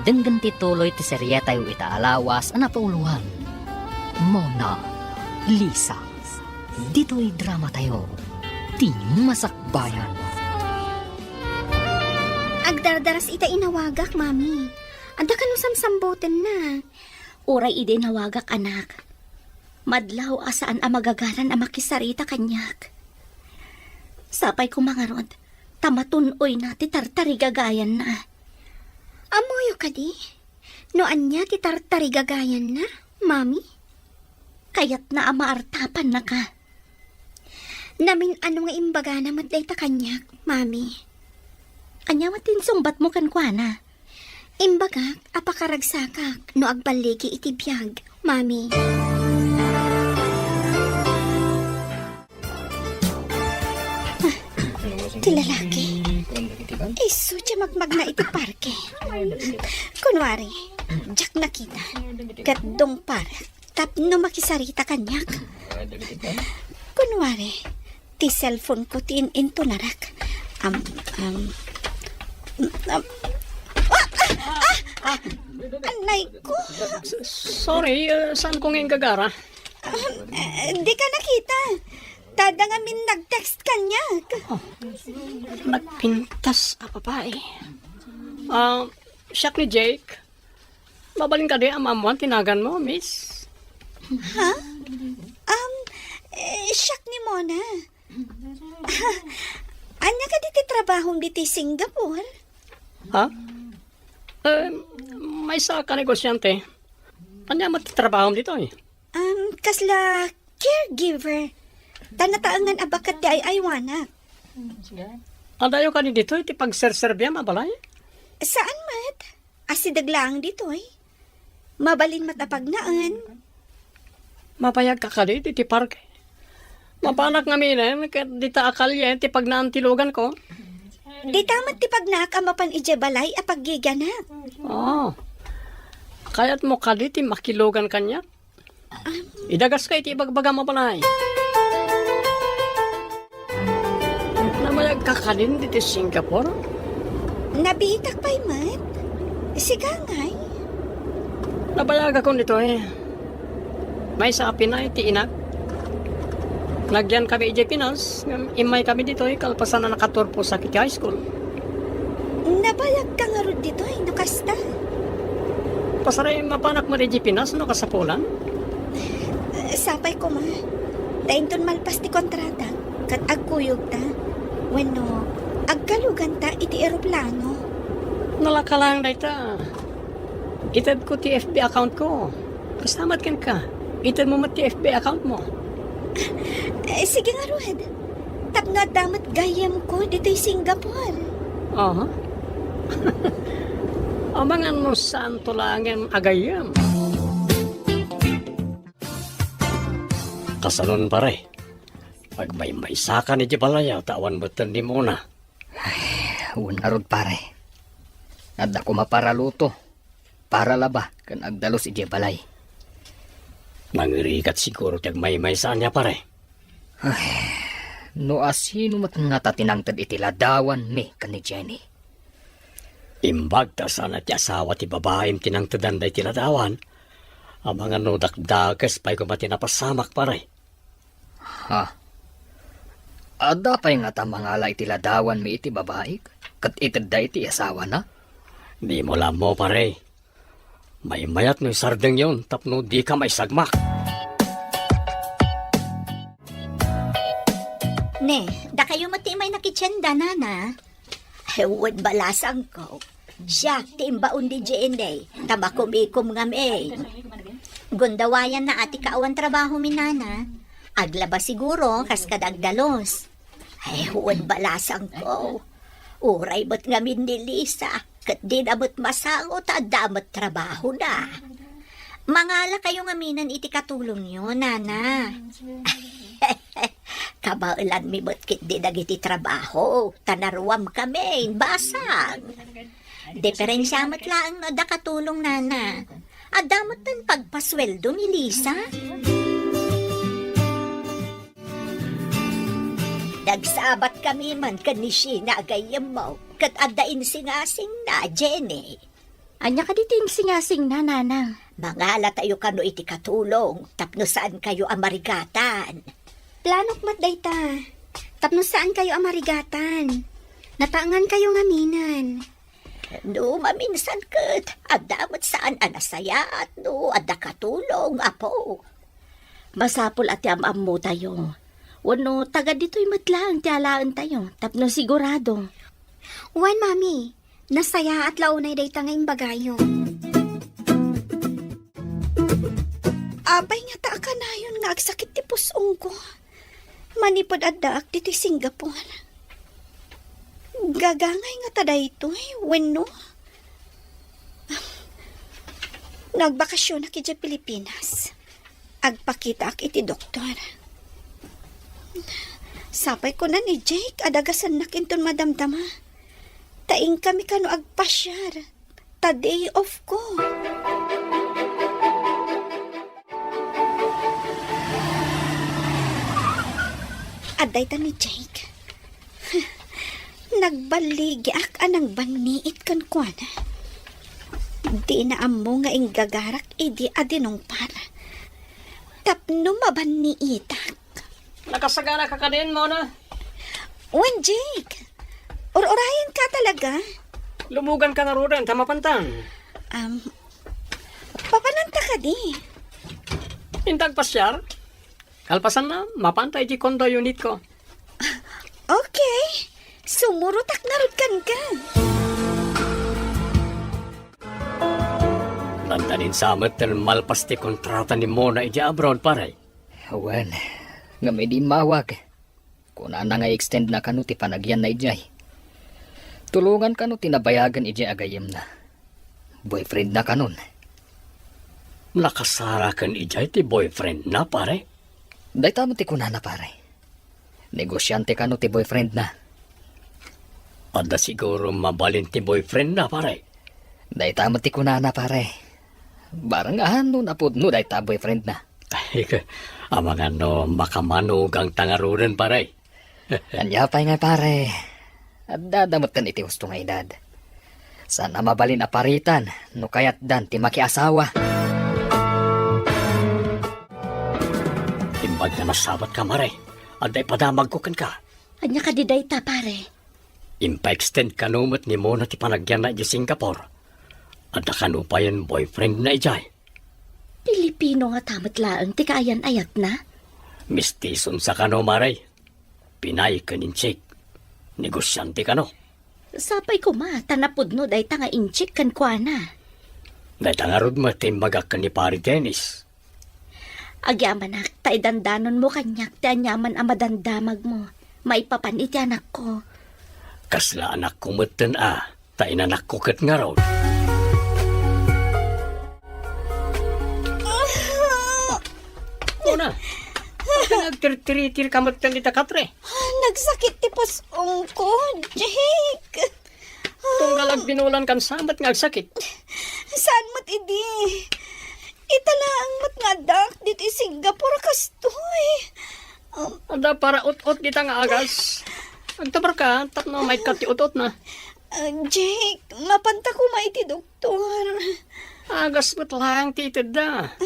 denggen ti tuloy ti serietayo ita a lawas a napauluan. Mona, Lisa, ditoy dramatayo, ti Masakbayan. Agdardaras ita inawagak, Mami. Adda kano samsambutenna? Uray idi inawagak, anak. Madlaw a saan a magagaran a makisarita kaniak. Sapay koma ngarud, ta matun-oyna ti tartarigagayanna. Ammoyo kadi no ania ti tartarigagayanna, Mami? Kayatna a maartapannaka. Namin-ano nga imbagana met dayta kaniak, Mami? Ania met ti insungbatmo kenkuana? Imbagak a pakaragsakak no agballigi iti biag, Mami. Ah, ti lalaki. Isu ti magmagna iti parke. Kunwari, diak nakita. Ket dungparek tapno makisarita kaniak. Kunwari, ti cellphone ko ti in-intonarak. Am, am, am, ah, ah, ah, ah, anay ko. S-, sorry, uh, saan ko nga inggagara? Um, eh, di ka nakita. Tada nga min nag-text kaniak. Oh, nagpintas a babae. Ah, siak ni Jake. Mabalin kadi a maammuan ti naganmo, miss? Ha? Um, eh, siak ni Mona. Ania kadi ti trabahom ditoy Singapore? Ha? Eh, maysa ka negosyante. Ania met ti trabahom ditoy? Um, kasla caregiver. Ta nataengan a baket ti ay-aywanak. Adayo kadi ditoy ti pagserserbiam a balay? Saan met? Asideg laeng ditoy. Mabalin met a pagnaen. Mabayag ka kadi iti parke? Mapanak ngaminen ket dita a kalye ti pagnaen ti luganko. Dita met ti pagnaak a mapan idiay balay a paggigianak. Ah. Kayatmo kadi ti makilugan kaniak? Idagaska iti ibagbagam a balay. Nabayagka kadin ditoy Singapore? Nabiitak pay met. Sika ngay? Nabayagakon ditoy. Maysa a pinaay ti inak. Nagyan kami idiay Pinas, ngem immay kami ditoy kalpasan a nakaturposak iti high school. Nabayagka ngarud ditoy, no kasta? Pasaray, mapanak met idiay Pinas no kasapulan? Sapay koma. Ta inton malpas ti kontrata, ket agkuyogta. Wenno, agkaluganta iti eroplano. Nalaka laeng dayta. Itedko ti F B account ko. Kasta met kenka. Itedmo met ti F B account mo. Eh, sige ngarud. Tapno adda met gayyemko ditoy Singapore. Aha. Amangan no saanto laengen a gayyem. Kasanon, pare? Agmaymaysakan idiay balay ta awan metten ni Mona. Ay, wen ngarud, pare. Adda koma para luto, para laba, ken agdalus idiay balay. Nangirigat siguro ti agmaymaysa ania, pare. Ay, no asino met ngata ti nangted iti ladawanmi ken ni Jenny? Imbag ta saan a ti asawa ti babaim ti nangtedan daydi ladawan, amangan no dakdakes pay koma ti napasamak, pare. Ha? Adda pay ngata mangala iti ladawanmi iti babaik, ket itedda iti asawana? Dimo la ammo, pare. Maymayat no isardengyon tapno dika maisagmak. Ne, dakayo met ti immay nakitienda, nana? Ay, wen, balasangko. Siak ti imbaon ni Jenny, ta makumikom ngamin. Gundawayanna a ti kaawan trabaho mi, nana. Aglaba siguro, kas kada agdalus. Ay, wen, balasangko. Uray met ngamin ni Lisa, ket dina met masango ta adda met trabahona. Mangalakayo ngaminen iti katulongyo, nana. Kabaelanmi met ketdi dagiti trabaho, ta naruamkamin, basang. Diferensia met laeng no adda katulong, nana. Adda metten pagpasueldo ni Lisa. Nagsabatkami man ken ni Sheena a gayyemmo, ket adda insingasingna, Jenny. Ania kadi ti insingasingna, nanang? Mangalatayo kano iti katulong tapno saankayo a marigatan. Planok met dayta, tapno saankayo a marigatan. Nataengankayo ngaminen. No maminsan ket, adda met saan a nasayaat no adda katulong, apo. Masapul a ti am-ammotayo. Wenno, taga ditoy met laeng ti alaentayo, tapno sigurado. Wen, Mami, nasayaat la unay dayta nga imbagayo. Apay ngata a kanayon nga agsakit ti pus-ongko? Manipud addaak ditoy Singapore. Gagangay ngata daytoy, wenno? No agbakasionak idiay Pilipinas, agpakitaak iti doktor. Sapay kuna ni Jake a dagasennak inton madamdama. Ta inkami kano agpasiar. Ta day off ko. Adda ita ni Jake. Nagballigiak a nangbanniit kenkuana. Dina ammo nga inggagarak idi a dinungpar. Tapno mabanniitak. Nakasaganaka kadin, Mona? Wen, Jake. Ur-urayan ka talaga? Lumugan ka ngaruden, ta mapantan. Um, papananta kadi? Inta agpasiar? Kalpasanna, mapanta iti condo unit ko. Okay. Sumurotak ngarud kenka. Nantanin sa met ten malpas ti kontrata ni Mona iti abroad, pare. Wen, ngem idi immawag, kunana nga i-extend na kano ti panagyanna idiay. Tulongan kano ti nabayagen idiay a gayyemna. Boyfriend na kanon. Nakasaraken idiay ti boyfriend na, pare? Dayta met ti kunana, pare. Negosyante kano ti boyfriend na. Adda siguro mabalin ti boyfriend na, pare. Dayta met ti kunana, pare. Barang ahan no napudno dayta boyfriend na. Ay, amangan no makamanugang ta ngaruden, pare. Ania pay ngay, pare? Adda da metten iti husto nga edad. Saan a mabalin a paritan no kayatdan ti makiasawa. Imbag nga nasabat ka, mare. Adda ipadamagko kenka. Ania kadi dayta, pare? Impaextend kano met ni Mona ti panagyanna idiay Singapore. Adda kano payen boyfriend na idiay. Pilipino ngata met laeng ti kaayan-ayatna? Mestison sa kano, mare. Pinay ken Intsik. Negosiante kano. Sapay koma ta napudno dayta nga Intsik kenkuana. Dayta ngarud met ti imbagak ken ni Pare Dennis. Agyamanak ta idandanonmo kaniak ti aniaman a madamdamagmo maipapan iti anakko. Kasla anakko metten a, ta inanakko ket ngarud. Mona, apay nga agtirtiritirka metten dita katre? Nagsakit ti pus-ongko, Jake. Tunggal agbinulankan sa met nga agsakit. Saan met idi? Ita laeng met nga addaak ditoy Singapore kastoy. Um, Adda para ut-ot dita nga agas. Agtumarka tapno maikkat ti ut-otna. Ah, Jake, mapanta koma iti doktor. Agas met laeng ti itedda.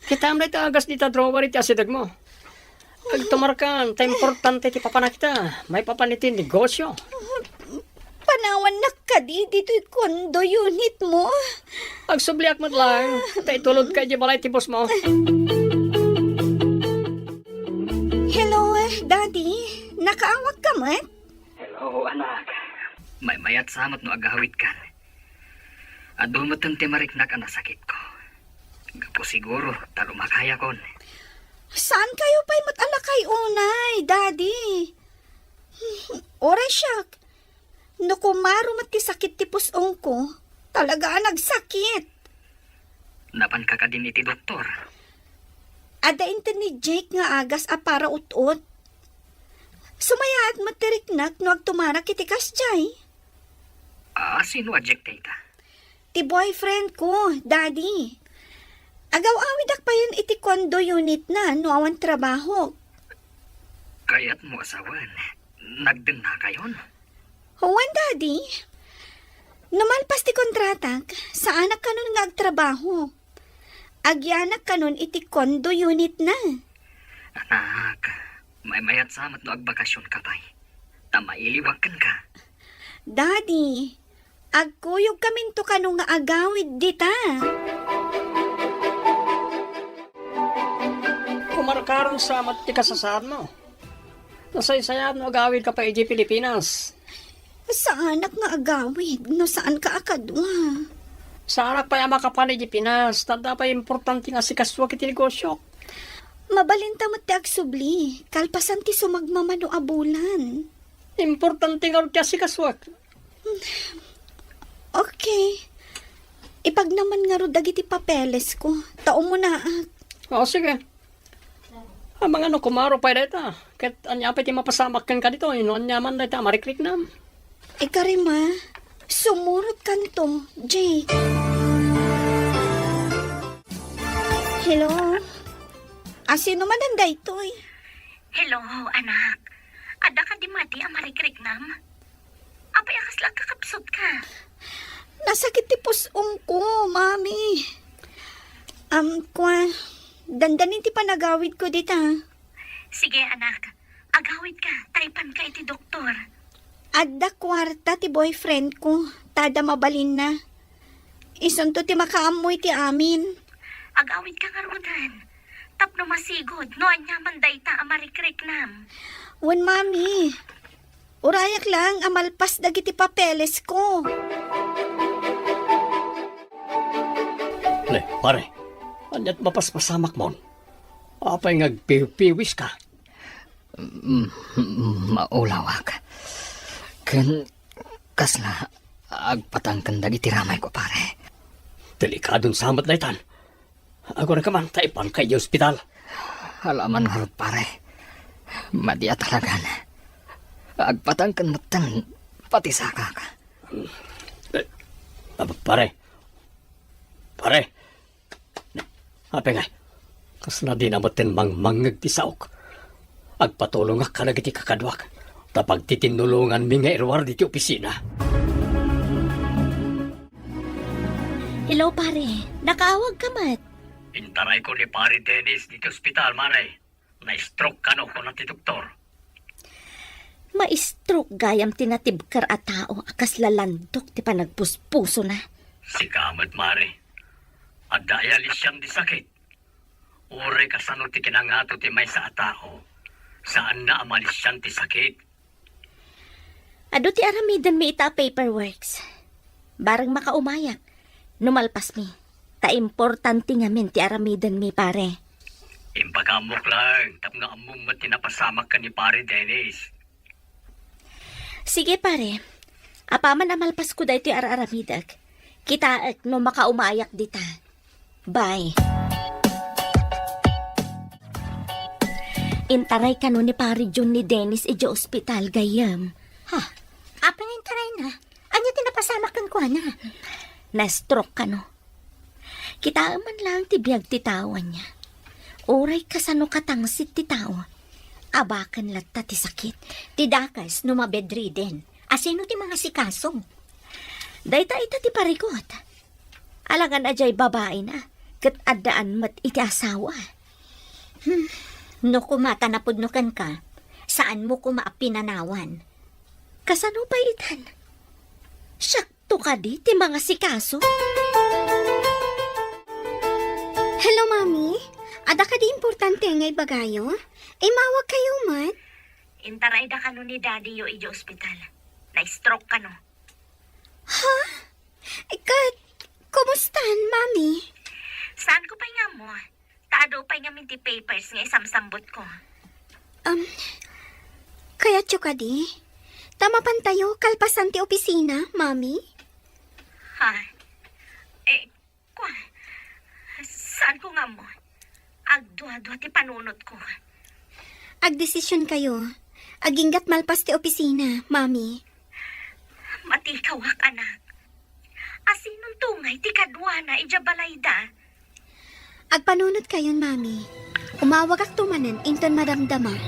Kitaem dayta agas dita drawer iti asidegmo. Agtumarkan, ta importante ti papanak ita. Maipapan iti negosyo. Panawannak kadi ditoy condo unitmo? Agsubliak met laeng, ta itulodka idiay balay ti bossmo. Hello, Daddy. Nakaawagka met? Hello, anak. Maymayat sa met no agawidkan. Adu metten ti mariknak a nasakitko. Gapu siguro ta lumakayakon. Saan kayo pay met a lakay unay, Daddy? Uray siak, no kumaro met ti sakit ti pus-ongko, talaga a nagsakit. Napanka kadin iti doktor? Adda inted ni Jake nga agas a para ut-ot. Sumayaat met ti riknak no agtumarak iti kasdiay. Ah, sino a Jake dayta? Ti boyfriend ko, Daddy. Agaw-awidak payen iti condo unit na no awan trabaho. Kayatmo a sawen, nagdennakayon? Wen, Daddy. No malpas ti kontratak, saanak kanon nga agtrabaho. Agyanak kanon iti condo unit na. Anak, maymayat sa met no agbakasionka pay. Ta mailiwak kenka. Daddy, agkuyogkaminto kano nga agawid dita. Kumarkaron sa met ti kasasaadmo. Nasaysayaat no agawidka pay idiay Pilipinas. Saanak nga agawid no saanka a kadua. Saanak pay a makapan idiay Pinas, ta adda pay importante nga asikasuak iti negosiok. Mabalinta met ti agsubli, kalpasan ti sumagmamano a bulan. Importante ngarud ti asikasuak. Okay. Ipagnaman ngarud dagiti papelesko, ta umunaak. O, sige. Amangan no kumaro pay dayta. Ket ania pay ti mapasamak kenka ditoy no ania man dayta a marikriknam? Ikarima, sumurotkanto, Jake. Hello? Asino manen daytoy? Hello, anak. Adda kadi madi a marikriknam? Apay a kasla agkakapsutka? Nasakit ti pus-ongko, Mami. Am, kua, dandanin ti panagawidko dita. Sige, anak. Agawidka, ta ipanka iti doktor. Adda kuarta ti boyfriendko, ta adda mabalinna. Isunto ti makaammo iti amin. Agawidka ngaruden, tapno masigud no ania man dayta a marikriknam. Wen, Mami. Urayak laeng a malpas dagiti papelesko. Ne, pare, aniat mapaspasamakmon? Apay nga agpipiwiska? Mm, mm, maulawak. Ken kasla agpatangken dagiti ramayko, pare. Delikadon sa met daytan. Agurayka man ta ipanka idiay ospital. Alaman ngarud, pare. Madi a talagan. Agpatangken metten pati sakak. Eh, ah, pare. Pare. Apay ngay, kasla dina metten mangmangngeg ti saok. Agpatulongak kadagiti kakaduak, ta pagtitinnulonganmi nga iruar ditoy opisina. Hello, pare. Nakaawagka met. Intarayko ni Pare Dennis ditoy ospital, mare. Na-stroke kano, kuna ti doktor. Ma-stroke gayam ti natibker a tao a kasla landok ti panagpuspusona. Sika met, mare. Adda aya lisian ti sakit? Uray kasano ti kinangato ti maysa a tao, saanna a malisian ti sakit. Adu ti aramidenmi ita a paperworks. Bareng makaumayak no malpasmi. Ta importante ngamin ti aramidenmi, pare. Impakaamok laeng tapno ammom met ti napasamak ken ni Pare Dennis. Sige, pare. Apaman a malpasko daytoy ar-aramidek, kitaek no makaumayak dita. Bye. Intaray kano ni Pare John ni Dennis idiay ospital, gayyem. Ha? Apay nga intarayna? Ania ti napasamak kenkuana? Na-stroke kano. Kitaem man laeng ti biag ti tao, ania. Uray kasano katangsit ti tao, abaken latta ti sakit. Ti dakes no mabedriden, asino ti mangasikaso? Dayta ita ti parikut. Alangan a diay babaina, ket addaan met iti asawa. Hmm, no koma ta napudno kenka, saanmo koma a pinanawan. Kasano pay itan? Siakto kadi ti mangasikaso? Hello, Mami. Adda kadi importante nga ibagayo? Imawag kayo man? Intarayda kano ni Daddy yo idiay ospital. Na-stroke kano. Ha? Ket, kumustan, Mami? Saan ko pay nga ammo? Ta adu pay ngamin ti papers nga isamsambutko. Um, kayatyo kadi? Ta mapantayo kalpasan ti opisina, Mami? Ha? Eh, kwa, saan ko nga ammo? Agduadua ti panunotko. Agdesisyon kayo. Aginggat malpas ti opisina, Mami. Matikawak, anak. Asinon tungay ti kaduana idiay balayda? Agpanunot kayon, Mami. Umawagakto manen inton madamdama.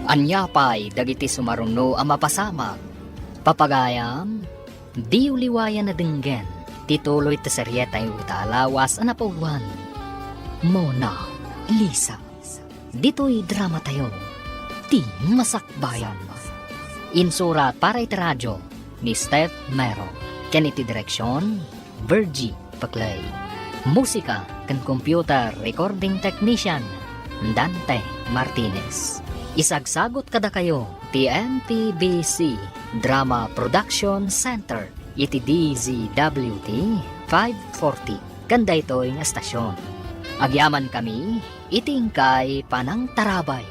Ania pay dagiti sumaruno a mapasamak? Papagayam, diyo liwayan a denggen ti tuloy ti serietayo ita a lawas a napauluan, Mona Lisa. Ditoy dramatayo, ti Masakbayan. Insurat para iti radio ni Steph Mero, ken iti direksion, Virgie Paclay. Musika ken computer recording technician, Dante Martinez. Isagsagut kadakayo ti M T B C Drama Production Center iti D Z W T five forty ken daytoy nga estasion. Agyamankami iti inkay panangtarabay.